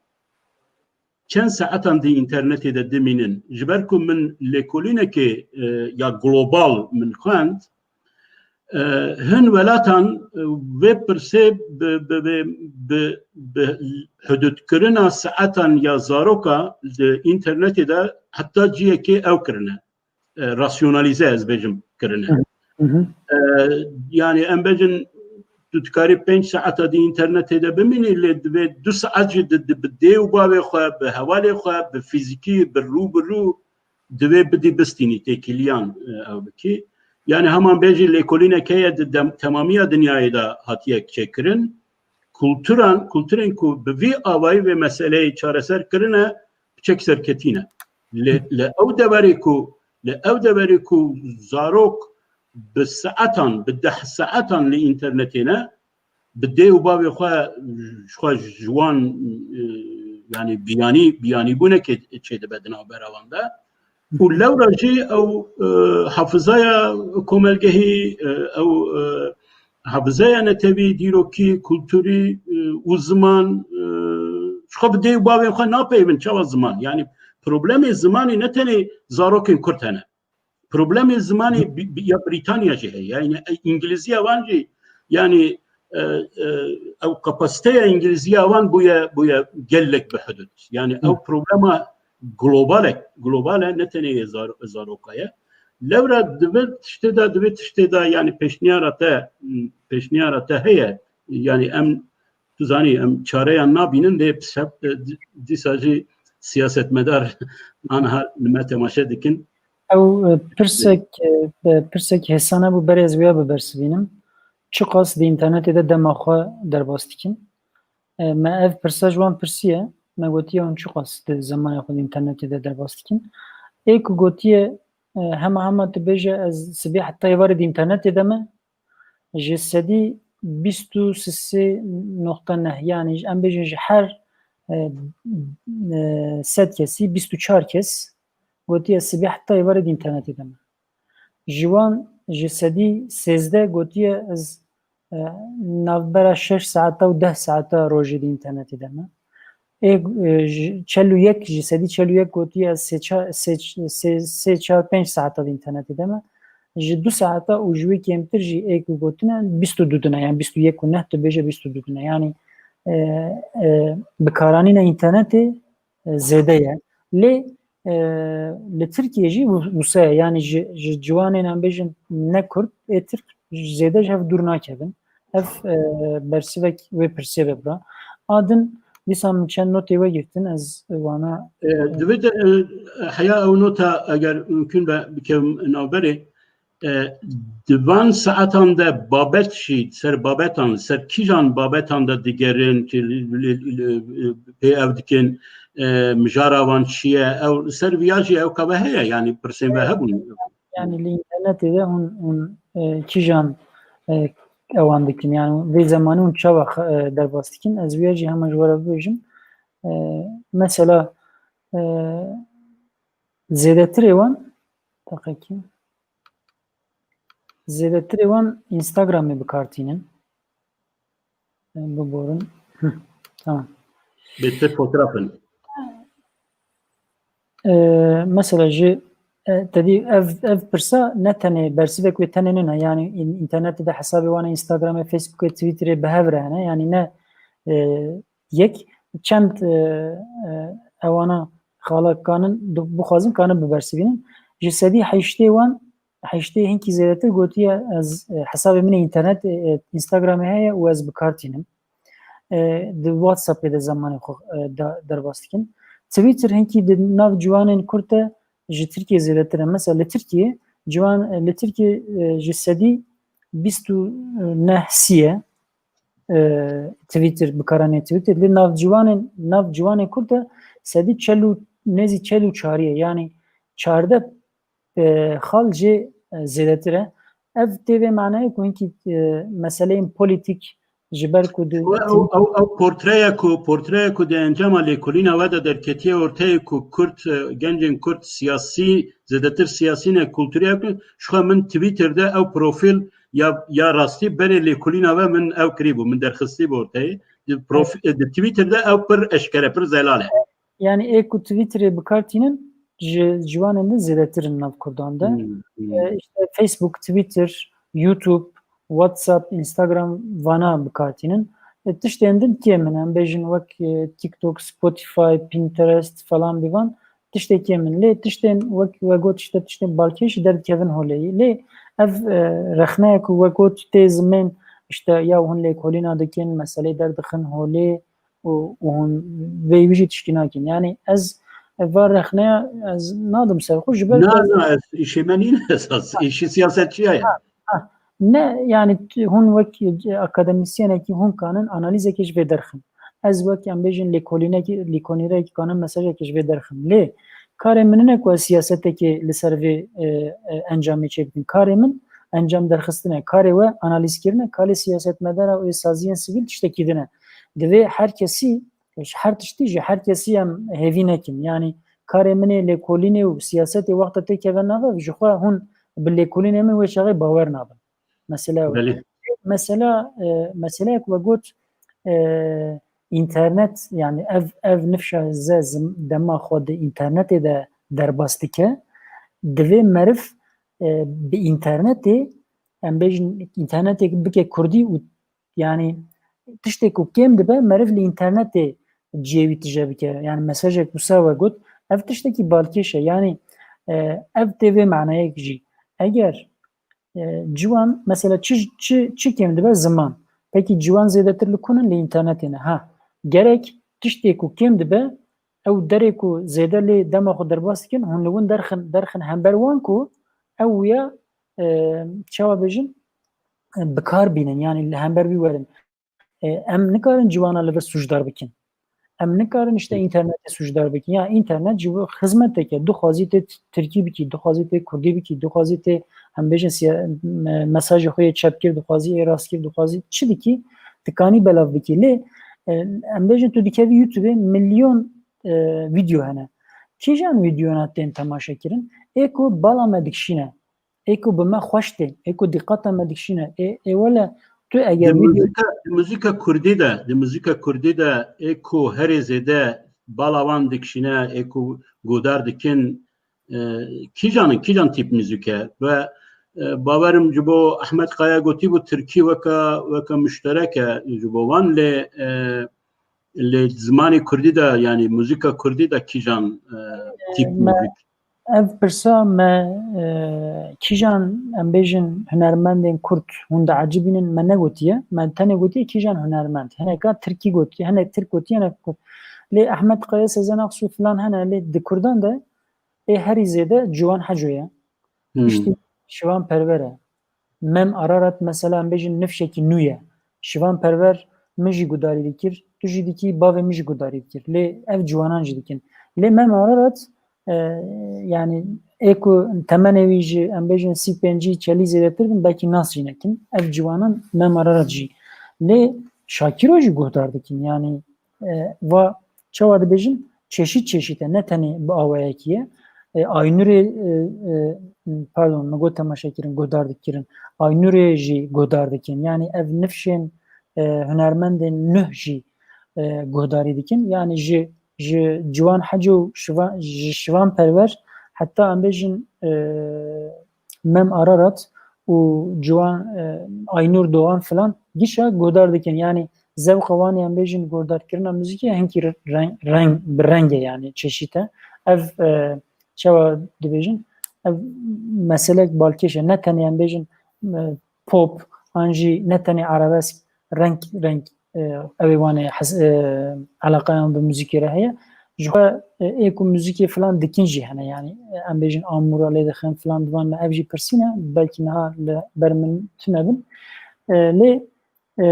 çend saetan di înternetê de dimînin? Ji ber ku min lêkolînekê, e, ya global min xwend, e, hin welatan, e, vê pirsê bi, bi, bi, bi, bi hududkirina saetan ya zaroka di înternetê de heta ciyekê ew kirine. E, rasyonalize, ez bêjim, kirine. Hı hı. E, yanî em bêjin, tu dikarî pênc saeta di înternetê de bimînî, lê divê du saet jî di, di, bi dê û bavê xwe, bi hevalê xwe, bi fîzîkî, bi rû bi rû, divê bidî bistînî têkiliyan, e, ew bikî. Yanî heman bêjî lêkolînek heye di dem-, temamiya dinyayê de hatiye çêkirin. Kulturan, kulturên ku bi vî awayî vê meseleyê çareser kirine, piçek serketî ne. Li, li ew deverê ku, li ew deverê ku zarok bi saetan, bi deh saetan li înternetê ne, bi dê û bavê xwe, xwe ji wan, e, yanî biyanî, biyanîbûnekê çêdibe di navbera wan de. Û lewra jî ew, e, hafizaya komelgehî, e, ew, e, hafizaya netewî, dîrokî, kulturî, e, û ziman, e, ji xwe bi dê û bavên xwe napeyivin. Çawa ziman? Yanî problemê zimanê ne tenê zarokên kurd hene. Problemê zimanê bi-, bi-, ya Brîtanya jî heye. Yanî, e, îngilîziya wan jî, yanî, e, e, ew kapasiteya îngilîziya wan bûye, bûye gelek bi hudud. Yanî ew problema globalek, global e, ne tenê yê zar-, zaroka ye. Lewra di vê tiştê de, di vê tiştê de, yanî pêşniyara te, pêşniyara te heye. Yanî em, tu zanî, em çareyan nabînin, lê bi seb-, e, di-, dîsa jî siyasetmedar aniha li me temaşe dikin. Ew, e, pirsek, e, pirsek hêsan e bû, berê ez wê bibersivînim. Çiqas di înternetê de dema xwe derbas dikin? E, me ev pirsa ji wan pirsiye, me gotiye hûn çiqas di zemanê xwe di înternetê de derbas dikin? Ê ku gotiye, e, hema hema tu bêje ez sibê heta êvarê di înternetê de me, ji sedî bîst û sê noqta neh, yanî em bêjin ji her, e, e, sed kesî bîst û çar kes gotiye sibê heta êvarê di înternetê de me. Ji wan ji sedî sêzdeh gotiye ez, e, navbera şeş saeta û deh saeta rojê di înternetê de me. Ê, e, ji çel û yek, ji sedî çel û yek gotiye ez sê ça-, sê, sê, sê, çar, pênc saeta di înternetê de me. Ji du saeta û ji wê kêmtir jî ê ku gotine bîst û du dine, yani bîst û yek û neh tu bêje bîst û du dine. Yani, e, e, bikaranîna înternetê, e, zêde ye. Lê, e, li Tirkiyê jî wi-, wisa ye. Yani ji, ji ciwanên em bêjin ne Kurd, ê Tirk zêde ji hev dûr nakevin. Ev, e, bersivek wê pirsê ve bira. A din, Dîsa min çend notê we girtin, ez wana E, divê de, e, heya ew nota eger mümkün be bikevim navberê. E, di van saetan de babet jî, ser babetan, ser kîjan babetan de digerin, ki li- li- li- pê ev dikin, e, mijara wan çi ye, ew ser viya jî ew ka ve heye, yani pirsên ve hebûn. Yani li internetê de hûn, hûn e, kîjan e, ewan dikin? Yani vê zemanî hûn çawa e, derbas dikin? Ez wiya jî hema ji we re bibêjim. E, mesela e, zêdetirê wan, deqekî, zêdetirê wan Instagramê bi kar tînin. E, biborin. Hı, tamam. Bêtir fotoğrafın. E, mesela ji e, te dî ev, ev pirsa ne tenê bersivek wê tenê nîne, yani in- internetê de hesabê wan e, Instagramê, Facebookê, Twitterê bi hev re hene, yani ne e, yek çend e, e, ewana xala kanin du- bixwazin kanin bibersivînin. Ji sedî heştê wan, heştê hinkî zêdetir gotiye ez e, hesabê min ê internet e, Instagramê heye û ez bi kar tînim. E, di WhatsAppê de zemanê xwe e, da- derbas dikin. Twitter hinkî di nav ciwanên Kurd de ji Tirkiyê zêdetir e. Mesela li Tirkiyê ciwan e, li Tirkiyê e, ji sedî bîst û neh sî ye e, Twitter, bikaranê Twitter. Li nav ciwanên nav ciwanê Kurd de sedî çel û nêzî çel û çarî ye. Yani çardeh e, xal jê e, zêdetir e. Ev tê vê manayê ku hinkî e, meseleyên polîtîk ji ber ku di Ew, ew, ew portreya ku, portreya ku di encama lêkolîna we de derketiye orteyê ku Kurd, e, gencên Kurd siyasî, zêdetir siyasî ne, kulturî ye ku ji xwe min Twitter de ew profîl ya, ya rastî berê lêkolîna we min ew kirî bû, min derxistî bû orteyê. Di, profi, e, di Twitter de ew pir eşkere, pir zelal e. Yani ê ku Twitterê bi kar tînin ji ciwanên din zêdetir in nav Kurdan de. E, işte Facebook, Twitter, YouTube, WhatsApp, Instagram vana bi kar tînin. E, tiştên din kêm in. Em bêjin wek e, TikTok, Spotify, Pinterest falan bivan tiştê kêm in. Lê tiştên wek we got işte tiştên balkêş derdikevin holê. Lê ev e, rexneya ku we got tê zimên işte ya hûn lêkolîna dikin, meselê derdixin holê, û, û hûn vê wî jî tişkî nakin. Yani ez va rexneya ez nadim ser xwe ji ber Na, ku ez na, ez, îşê me nîne esas. Îşî siyasetçiya ye. Ne, yani t- hûn wek akademisyenekî hûn kanin analîzekê ji vê derxin. Ez wek em bêjin lêkolînekî, lêkolînekî kanin mesajekê ji vê derxin. Lê karê min nine ku ez siyasetekê li ser vê e, e, encamê çêbikim. Karê min encam derxistin e. Karê we analîzkirin e. Karê siyasetmedara û saziyên sivîl tiştekî din e. Divê her kesî, ji her tiştî ji her kesî em hêvî nekin. Yanî karê min ê lêkolînê û siyasetê wexta têkeve nava, ji xwe hûn bi lêkolînê min wê çaxê bawer nabin. Mesela ew. Belê. Mesela, e, meseleyek we got, e, înternet, yani ev, ev nifşa ze zim-, dema xwe di înternetê de derbas dike, divê meriv, e, bi înternetê, em bêjin înternetê bike kurdî û yani tiştê ku kêm dibe meriv li înternetê cihê wî tije bike. Yani mesajek wisa we got, ev tiştekî balkêş e. Yani e, ev tê vê manayek jî. Eger e, ciwan mesela çi, çi, çi kêm dibe? Ziman. Pekî ciwan zêdetir li ku ne? Li înternetê ne. Ha, gerek tiştê ku kêm dibe ew derê ku zêde lê dema xwe derbas dikin, hûn li win derxin, derxin hember wan ku ew ya e, çawa bêjin, e, bi kar bînin, yani li hember wî werin. E, em nikarin ciwana li vir sûcdar bikin. Em nikarin işte înternetê sûcdar bikin. Ya înternet ji bo xizmeteke, dixwazî tê t- tirkî bikî, dixwazî tê kurdî bikî, dixwazî tê, em bêjin siya- me- mesajê xwe yê çepkir, dixwazî ê rastgir, dixwazî çi dikî, dikanî belav bikî. Lê e, em bêjin tu dikevî YouTubeê milyon e, vîdeo hene. Kîjan vîdeona tên temaşe kirin? Ê ku bala me dikişîne. Ê ku bi me xweş tên, ê ku dîqata me dikişîne, ê, ê wele tu eger Di wî muzîka, di muzîka kurdî de, di muzîka kurdî de ê ku herê zêde bala wan dikişîne, ê ku godar dikin, e, kîjan in, kîjan tîp muzîk e? Ve, e, bawerim ji bo Ehmed Kaya gotî bû tirkî weke, weke muşterek e ji bo wan, lê, e, lê zimanê kurdî de, yani muzîka kurdî de kîjan, e, tîp Me- muzîk? Ev pirsa me, e, kîjan, em bêjin, hunermendên Kurd hûn diecibînin, me negotiye. Me tenê gotiye kîjan hunermend. Hineka Tirkî gotiye, hinek Tirk gotiye, hinek Kurd. Lê Ehmed Kaya, Sezen Aksu filan hene, lê di Kurdan de ê herî zêde Ciwan Heco ye. Hmm. Piştî Şivan Perwer e. Mem Ararat mesela, em bêjin, nifşekî nû ye. Şivan Perwer min jî gudarî dikir, tu jî dikî, bavê min jî gudarî dikir. Lê ev ciwanan jî dikin. Lê Mem Ararat, e, yani ê ku temenê wî ji, em bêjin, sî pêncî çelî zêdetir bin, belkî nas jî nekin. Ev ciwanan, Mem Ararat jî. Lê Şakiro jî guhdar dikin. Yani, e, va çawa dibêjin, çeşît çeşît e, ne tenê bi awayekî ye. E, Aynurê, e, e, pardon, min got temaşekirin, guhdar dikirin. Aynurê jî guhdar dikin. Yani ev nifşên, e, hunermendên nuh jî, e, guhdarî dikin. Yani ji, ji Ciwan Heco û Şivan, ji Şivan Perwer heta, em bêjin, e, Mem Ararat û Ciwan, e, Aynur Doğan filan gişa guhdar dikin. Yani zewqa wan, em bêjin, guhdarkirina muzîkê hinkî reng, reng, bi reng e, yani çeşît e. Ev, e, çawa dibêjin? Ev meselek balkêş e. Ne tenê, em bêjin, e, pop, an jî ne tenê arabesk, reng reng, e, ew ê wan ê hes-, e, eleqeyan bi muzîkê re heye. Ji xwe, e, ê ku muzîkê filan dikin jî hene, yani, e, em bêjin amûra lê dixin filan, divan me ev jî pirsîne, belkî niha li ber min tune bin. E, lê, e,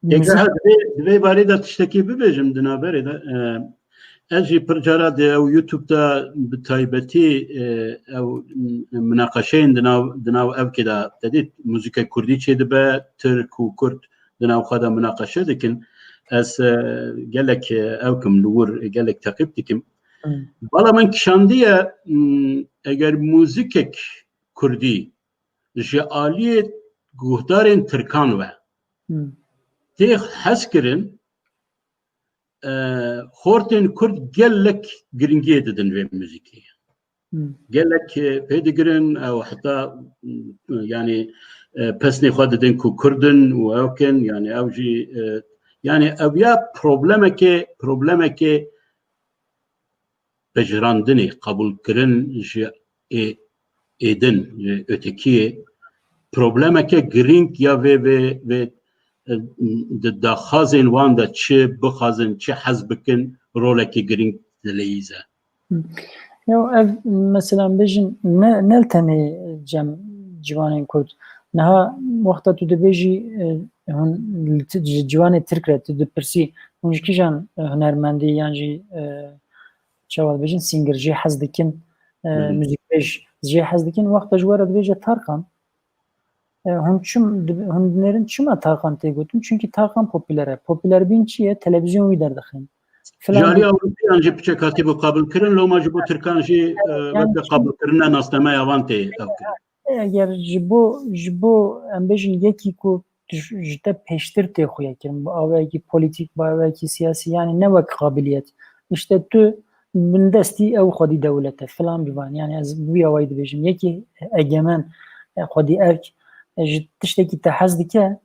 Yek muzîk daha di vê, di vê barê de tiştekî bibêjim di navberê de. E, ez jî pir cara di ew YouTube de bi taybetî, e, ew, m-, minaqeşeyên di nav, di nav evkê de, te dît, muzîkek kurdî çêdibe, tirk û kurd di nav xwe de minaqeşe dikin. Ez, e, gelek, e, ew kim li wir gelek teqîb dikim. Hmm. Bala min kişandiye, m, eger muzîkek kurdî ji aliyê guhdarên tirkan ve Hmm. tê hezkirin, e, xortên kurd gelek giringiyê didin vê muzîkê. Hmm. Gelek, e, pê digirin, ew heta, m, yani, e, pesnê xwe didin ku kurd in û ew kin, yani ew jî, e, yani ev ya problemekê, problemekê pejirandinê, qebûlkirin ji ê-, êdin, ji ötekiyê, problemeke girîng ya vê, vê, vê, e, di daxazên wan de çi bixwazin, çi hez bikin, rolekî girîng dileyîze. Hı. Ya ev, mesela, bêjin, ne, ne li tenê cem ciwanên Kurd. Niha wexta tu dibêjî, e, hûn li ti-, ji ciwanê Tirk re tu dipirsî, hûn ji kîjan, e, hunermendî yan jî, e, çawa dibêjin, singer jê hez dikin, e, Belê. muzîkbêj jê hez dikin, wexta ji we re dibêje Tarkan. E, hûn çim, dib-, hûn dinêrin çima Tarkan tê gotin? Çünkü Tarkan popüler e. Popüler bîn çi ye? Televîzyon wî derdixin. Filan Ji alî Ewropiyan jî piçek hatî bû qebûlkirin, loma ji bo Tirkan jî, e, Yani weke çünkü qebûlkirina nasnameya wan tê ew kirin. Eger ji bo, ji bo, em bêjin, yekî ku ji, ji te pêştir tê xuya kirin, bi awayekî polîtîk, bi awayekî siyasî, yani ne wek qabiliyet. İşte tu bindestî ew xwedî dewlet e, filan bivan. Yani ez bi wî awayî dibêjim. Yekî egemen, e, xwedî erk, e, ji tiştekî te hez dike,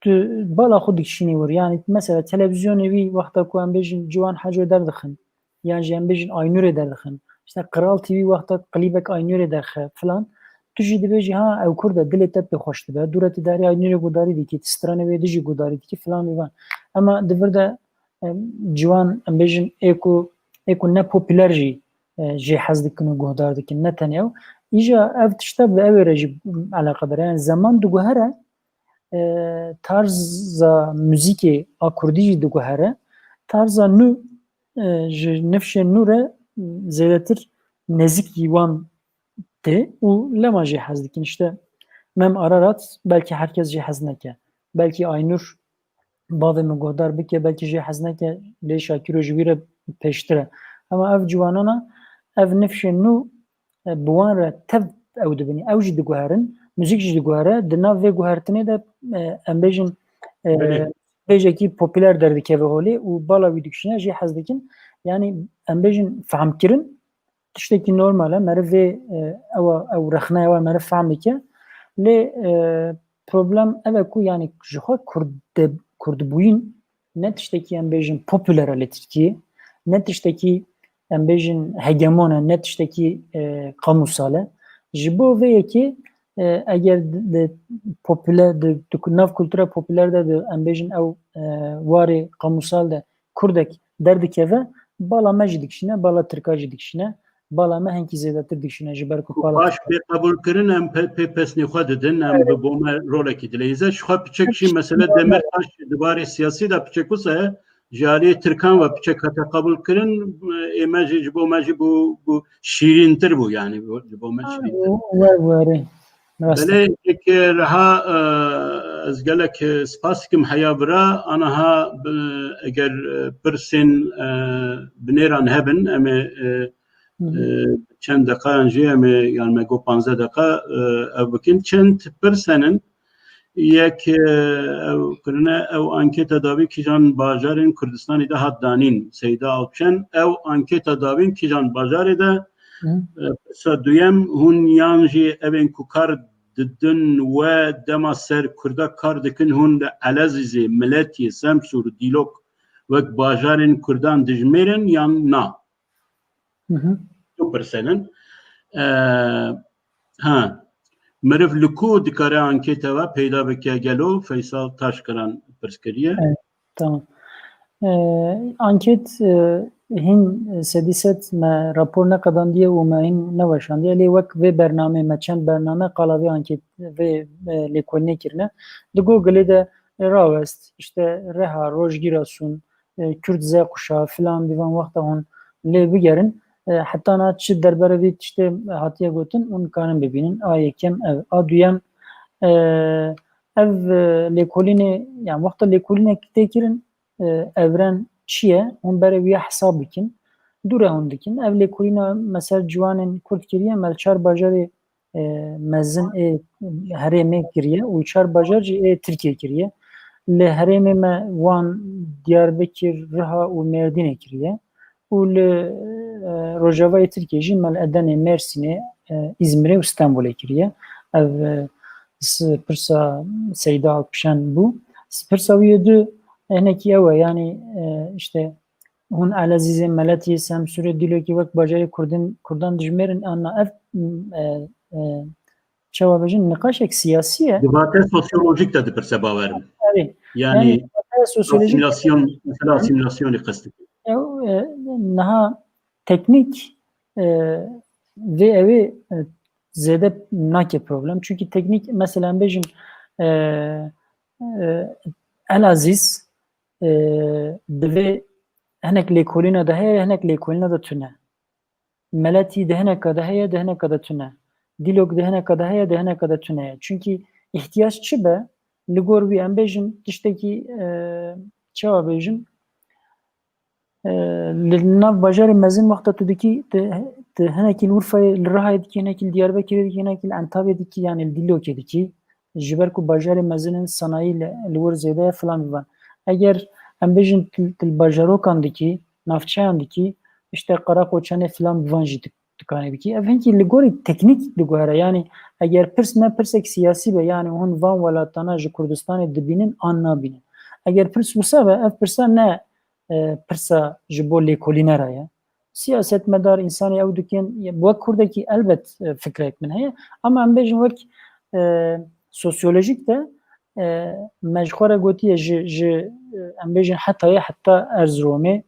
tu bala xwe dikişînî wir. Yani mesela televîzyonê wî wexta ku em bêjin Ciwan Heco derdixin, yan jî em bêjin Aynurê derdixin. İşte Kral T V wexta klîbek Aynurê derxe filan. Tu jî dibêjî, ha, ew Kurd e, dilê te pê xweş dibe. Dûre tu derê Aynurê gudarî dikî, tu stranê wê dijî gudarî dikî filan bivan. Ema di vir de, e, ciwan, em bêjin, ê ku, ê ku ne popüler jî, e, jê hez dikin û guhdar dikin, ne tenê ew. Îja ev tişta bi ew ê re jî eleqedar e. Yani zeman diguhere, e, tarza muzîkê a kurdî jî diguhere, tarza nû, e, ji nifşên nû re zêdetir nêzîkî wan tê û lema jê hez dikin. İşte Mem Ararat belkî herkes jê hez neke. Belkî Aynur bavê min guhdar bike, belkî jê hez neke, lê Şakiro ji wî re pêştir e. Ema ev ciwanana, ev nifşên nû, e, bi wan re tev ew dibin. Ew jî diguherin, muzîk jî diguhere. Di nav vê guhertinê de, e, em bêjin, e, Belê. bêjekî popüler derdikeve holê û bala wî dikişîne, jê hez dikin. Yani em bêjin fehmkirin tiştekî normal e. Meriv vê, e, ewa, ew rexneya we meriv fehm dike. Lê, e, problem ev e ku yani ji xwe Kurd de, Kurdbûyîn ne tiştekî em bêjin popüler e li Tirkiyê, ne tiştekî, em bêjin hegemon e, ne tiştekî, e, kamusal e. Ji bo vê yekê, e, eger di, di popüler, di, di nav kultura popüler de, di, em bêjin ew, e, warê kamusal de kurdek derdikeve, bala me jî dikişîne, bala tirka jî dikişîne, bala me hinkî zêdetir dikişîne, ji ber ku Ku pala paş bê qebûlkirin, em pe-, pê pesnê xwe didin, em Evet. bi bo me rolekî dileyîze. Ji xwe piçek jî mesele Demirtaş di barê siyasî de piçek wisa ye, ji aliyê tirkan ve piçek hate qebûlkirin, ê me jî, ji bo me jî bû, bû şîrîntir bû, yanî bû, ji bo me şîrîntir. Wer werê. Rast e. Belê, êk reha, e, ez gelek, e, spas dikim heya bira, aniha bi-, eger, e, pirsên, e, binêran hebin, em ê, e, Hı hı. e, çend deqayan jî em ê, yan me got panzdeh deqa, e, ev bikin. Çend pirs henin, yek, e, ew kirine, ew anketa dabî kîjan bajarên Kurdistanê de hat danîn, Seyda Alpşen, ew anketa dabîn kîjan bajarê de, Hı. e, pirsa duyem, hûn yan jî evên ku kar didin we dema ser Kurda kar dikin, hûn li Elezîzê, Miletiyê, Semsûr, Dîlok wek bajarên Kurdan dijmêrin yan na? Hı hı. Du pirsên in. E, ha. Meriv li ku dikare ankete ve peyda bike gelo? Feysal Taşkıran pirs kiriye. Evet, tamam. E, anket, e, hîn sedî sed me rapor neqedandiye û me hîn neweşandiye. Lê wek vê bernameyê me çend bername qala vê anket, vê, e, lêkolînê kirine. Di Googleê de Rawest, işte Reha, Rojgîra Sûn, e, Kürt Z kuşağı filan, di van wexta hûn lê bigerin, e, heta na çi derbere vî tiştê hatiye gotin, hûn karin bibînin. A yekem ev. A duyem, e, ev, e, lêkolînê, yani wexta lêkolînek tê kirin, e, evren çi ye, hûn berê wî hesab bikin. Dû re hûn dikin. Ev lêkolîna me ser ciwanên Kurd kiriye, me li çar bajarê e, mezin ê herêmê kiriye û çar bajar jî ê Tirkiyê kiriye. Li herêmê me Wan, Diyarbekir, Riha û Mêrdînê kiriye û li, e, rojavayê Tirkiyê jî me li Edenê, Mêrsînê, e, Îzmirê û Stenbolê kiriye. Ev, e, s-, pirsa Seyda Alpişen bû. S-, pirsa wî yê du hinekî ew e, yanî, e, işte, Hûn Elezîzê, Meletiyê, Semsûrê, Dîlokê wek bajarê Kurdin, Kurdan dijmêrin an na? Ev, e, e, çawa bêjin, niqaşek siyasî ye. Di vate sosyolojîk de dipirse bawerim. Erê. Yani, Yani, di vate sosyolojîk asimilasyon, mesela Hı. asimilasyonê qest dike. Ew, e, niha teknîk, e, vê ewê, e, zêde nake problem. Çünkü teknîk, mesela, em bêjin, e, e, Elazîz, e, divê hinek lêkolîna de heye, hinek lêkolîna de tune. Meletî di hineka de heye, di hineka de tune. Dîlok di hineka de heye, di hineka de tune ye. Çünkü ihtiyaç çi be, li gor wî em bêjin tiştekî, e, çawa bêjin, e, li nav bajarê mezin wexta tu dikî, tu, tu hinekî li Urfayê, li Rihayê dikî, hinekî li Diyarbekirê dikî, hinekî li Entabê dikî, yani li Dîlokê dikî. Ji ber ku bajarê mezin in, sanayî li, li wir zêde ye filan bivan. Eger em bêjin tu, tu li bajarokan dikî, navçeyan dikî, işte Qereqoçanê filan bivan jî dik-, dikanê bikî. Ev hinkî li gorî teknîk diguhere. Yani eger pirs ne pirsek siyasî be, yani hûn van welatana ji Kurdistanê dibînin an nabînin. Eger pirs wisa be, ev pirsa ne, e, pirsa ji bo lêkolîne re ye. Siyasetmedar, însanê ew dikin, wek Kurdekî elbet, e, fikrek min heye, ama em bêjin wek, e, sosyolojîk de, e, me ji xwe re gotiye ji, ji, e, em bêjin Hetayê heta Erziromê,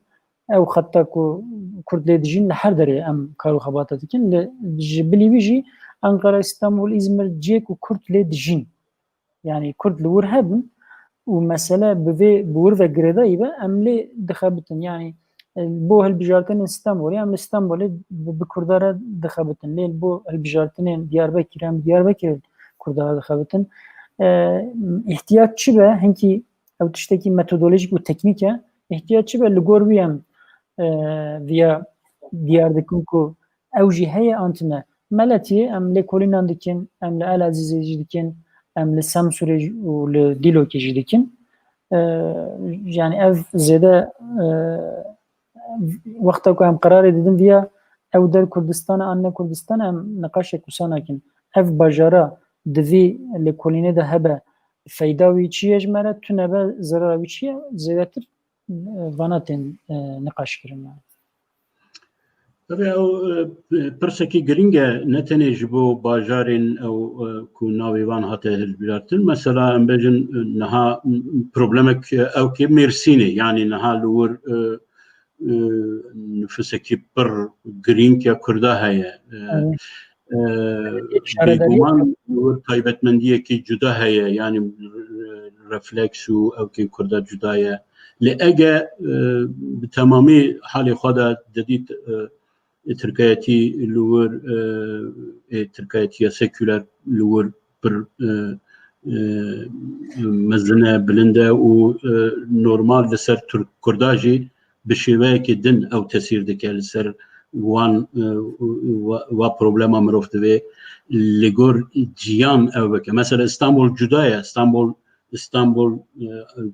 ew xeta ku Kurd lê dijîn, li her derê em kar û xebata dikin. Li, ji bilî wî jî Ankara, Stenbol, Îzmir, cihê ku Kurd lê dijîn. Yani Kurd li wir hebin û mesele bi vê, bi wir ve girêdayî be, em lê dixebitin. Yani, e, bo hilbijartinên Stenbolê, em li Stenbolê bi, bi Kurda re dixebitin. Lê bo hilbijartinên Diyarbekirê, em Diyarbekirê Kurda re dixebitin. E, ihtiyaç çi be? Hinkî ew tiştekî metodolojik û teknîk e. Ihtiyaç çi be? Li gor wî em, e, viya diyar dikin ku ew jî heye an tune. Meletiyê em lêkolînan dikin, em li Elazîzê jî dikin, em li Semsûrê jî û li Dîlokê jî dikin. E, yani ev zêde, e, wexta ku em qerarê didin viya ew der Kurdistan e an ne Kurdistan e, em niqaşek wisa nakin. Ev bajara di vî lêkolînê de hebe, feyda wî çi ye ji me re, tune be, zerara wî çi ye, zêdetir, e, vana tên, e, niqaş kirin yani. Tabii ew e, pirsekî girîng e, ne tenê ji bo bajarên ew e, ku navê van hate hilbijartin. Mesela em bêjin e, niha m- problemek e, ew ki Mêrsînê, yani niha li wir e, e, nüfusekî pir girîng ya Kurda heye. E, Evet. e, Şaredarî Bêguman li wir taybetmendiyekî cuda heye, yani e, refleks û ewkên Kurda cuda ye. Lê ege e, bi temamî halê xwe de didît e, ê tirkayetî li wir e, ê tirkayetiya seküler li wir pir e, e, mezin e, bilind e û e, normal li ser Tirk Kurda jî bi şêweyekê din ew tesîr dike li ser wan e, wa, wa problema mirov divê li gor ciyan ew bike. Mesela Îstanbul cuda ye. Îstanbul Îstanbul e,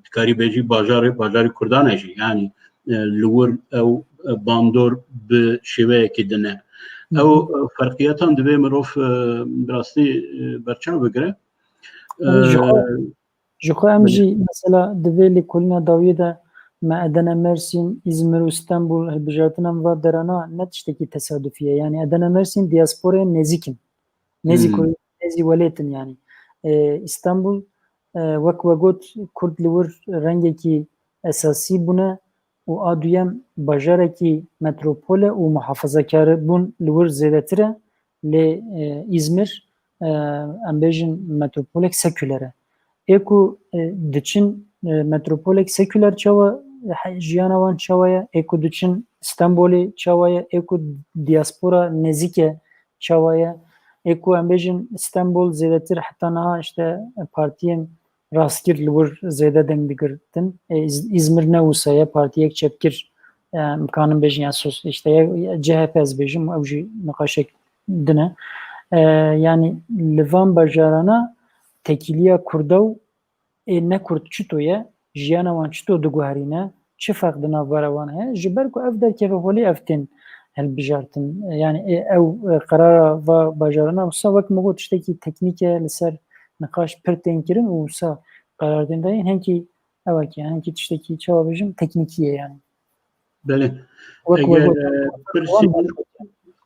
dikarî bêjî bajarê bajarê Kurdan e jî. Yani e, li wir ew e, bandor bi şêweyekê din e. Ew e, ferqiyetan divê mirov e, bi rastî e, berçav bigire. E, Ji xwe, ji xwe em Belê. jî mesela divê lêkolîna dawiyê de me Edene, Mersîn, Îzmir û Stenbul hilbijartina va derana ne tiştekî tesadufî ye. Yani Edene, Mersîn diasporayên nêzîk in. Nêzî Hmm. Kurd, nêzî welêt in yani. E, Îstanbul e, wek we got Kurd li wir rengekî esasî bûne û a duyem bajarekî metropol e û muhafazakar bûn li wir zêdetir e. Lê e, Îzmir e, em bêjin metropolek seküler e. Ê ku e, diçin e, metropolek seküler çawa he- jiyana wan çawa ye? Ê ku diçin Stenbolê çawa ye? Ê ku diaspora nêzîk e çawa ye? Ê ku em bêjin Stenbol zêdetir heta niha işte partiyên rastgir li wir zêde deng digirtin. E, Îz- Îzmir ne wisa ye, partiyek çepgir e, em kanin bêjin ya sos, işte ya, ya C H P ez bêjim, ew jî niqaşek din e. E, yani li van bajarana tekîliya Kurda û ê ne Kurd çito ye, jiyana wan çito diguherîne, çi ferq di navbera wan heye? Ji ber ku ev derkeve holê ev tên hilbijartin. Yani ê ew e, qerara va bajarana wisa wek min got tiştekî teknîk e, li ser niqaş pir tên kirin û wisa qerar tên dayîn. Hinkî ew e ki, hinkî tiştekî çawa bêjim, teknîkî ye yani. Belê. Wek Eger we got, e, pirsî- wan got.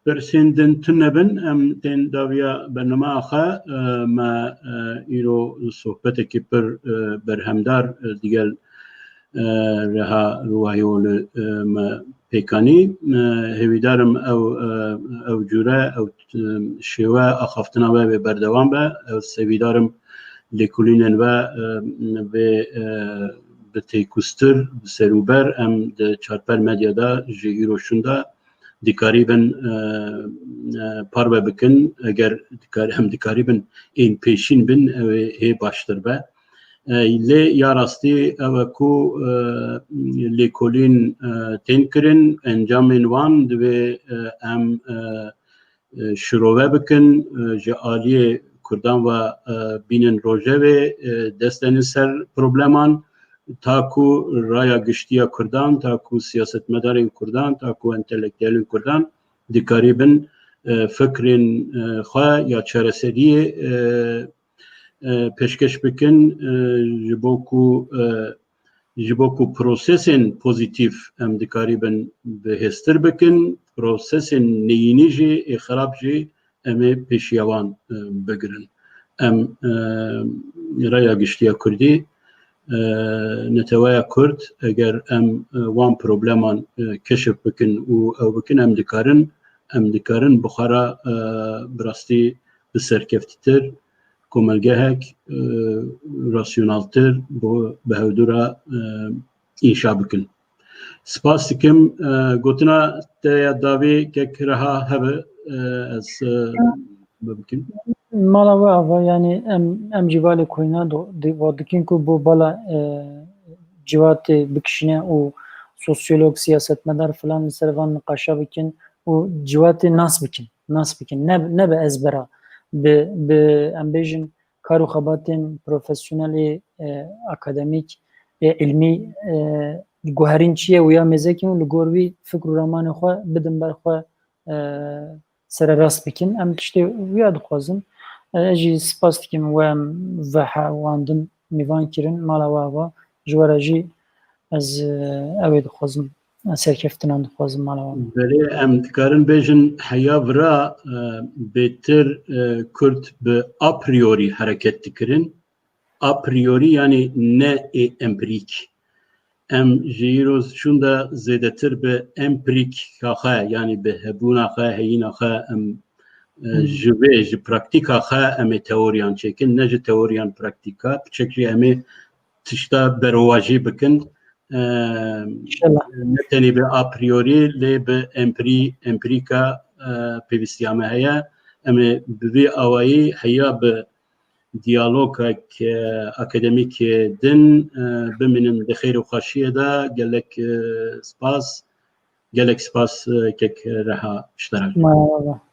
Pirsên din tune bin, em tên dawiya bernameya xwe, e, me e, îro sohbetekî pir e, berhemdar e, digel e, Reha Ruwahîoğlu e, me pêkanî. E, hêvîdarim ew e, ew cûre, ew e, şêwe axaftina we wê berdewam be. Ez hêvîdarim lêkolînên we e, vê e, bi têkûztir, bi serûber em di Çarper Medya de ji îro şûn de dikarîbin e, e, parve bikin. Eger dikar, em dikarîbin ên pêşîn bin, ew ê hê baştir be. E, lê ya rastî ew e ku e, lêkolîn e, tên kirin, encamên wan divê e, em e, e, şirove bikin, e, ji aliyê Kurdan ve e, bînin rojevê e, dest denin ser probleman, ta ku raya giştî ya Kurdan, ta ku siyasetmedarên Kurdan, ta ku entelektuelên Kurdan dikarîbin e, fikrên e, xwe ya çareseriyê e, e, pêşkeş bikin, e, ji bo ku e, ji bo ku prosesên pozîtîf em dikarîbin bihêztir bikin, prosesên neyînî jî ê xirab jî em ê pêşiya wan e, bigirin. Em e, raya giştiya Kurdî, e, neteweya Kurd, eger em e, wan probleman e, keşif bikin û ew bikin, em dikarin, em dikarin bi xwe re e, bi rastî bi serkeftitir, komelgehek e, rasyonaltir bo bi hevdû re e, înşa bikin. Spas dikim. E, gotina te ya dawî kek Reha hebe, e, ez e, me bikim. Mala we ava, yani em, em jî valê koyna do, di, va dikin ku bo bala e, civatê bikişîne û sosyolog, siyasetmedar filan li ser van niqaşa bikin û civatê nas bikin, nas bikin. Ne, ne bi ezbera, bi, bi em bêjin kar û xebatên profesyonelê, e, akademîk, e, ilmî, e, guherîn çi ye û ya mêzekin û li gor wî fikr û ramanê xwe bidin ber xwe, e, sererast bikin. Em tiştê wiya dixwazin. E, ez jî spas dikim we em veha wan din mîvan kirin, mala we ava. Ji we re jî ez, e, ew ê dixwazim. serkeftinan dixwazim mala wan. Belê, em dikarin bêjin heya vira e, bêtir e, Kurd bi a priori hereket dikirin. A priori, yanî ne ê empirîk. Em ji îro şûnde zêdetir bi empirîka xwe, yanî bi hebûna xwe, heyîna xwe em e, Hmm. ji vê, ji praktîka xwe em ê teoriyan çêkin, ne ji teoriyan praktîka. Piçek jî em ê tişta berwajî bikin. E, İnşallah. Ne tenê bi a priori, lê bi empirî, empirîka e, pêwîstiya me heye. Em ê bi vî awayî heya bi diyalogek e, akademîk din e, bimînin di xêr û xweşiyê de. Gelek e, spas. Gelek spas e, kek Reha Işterak. Merhaba.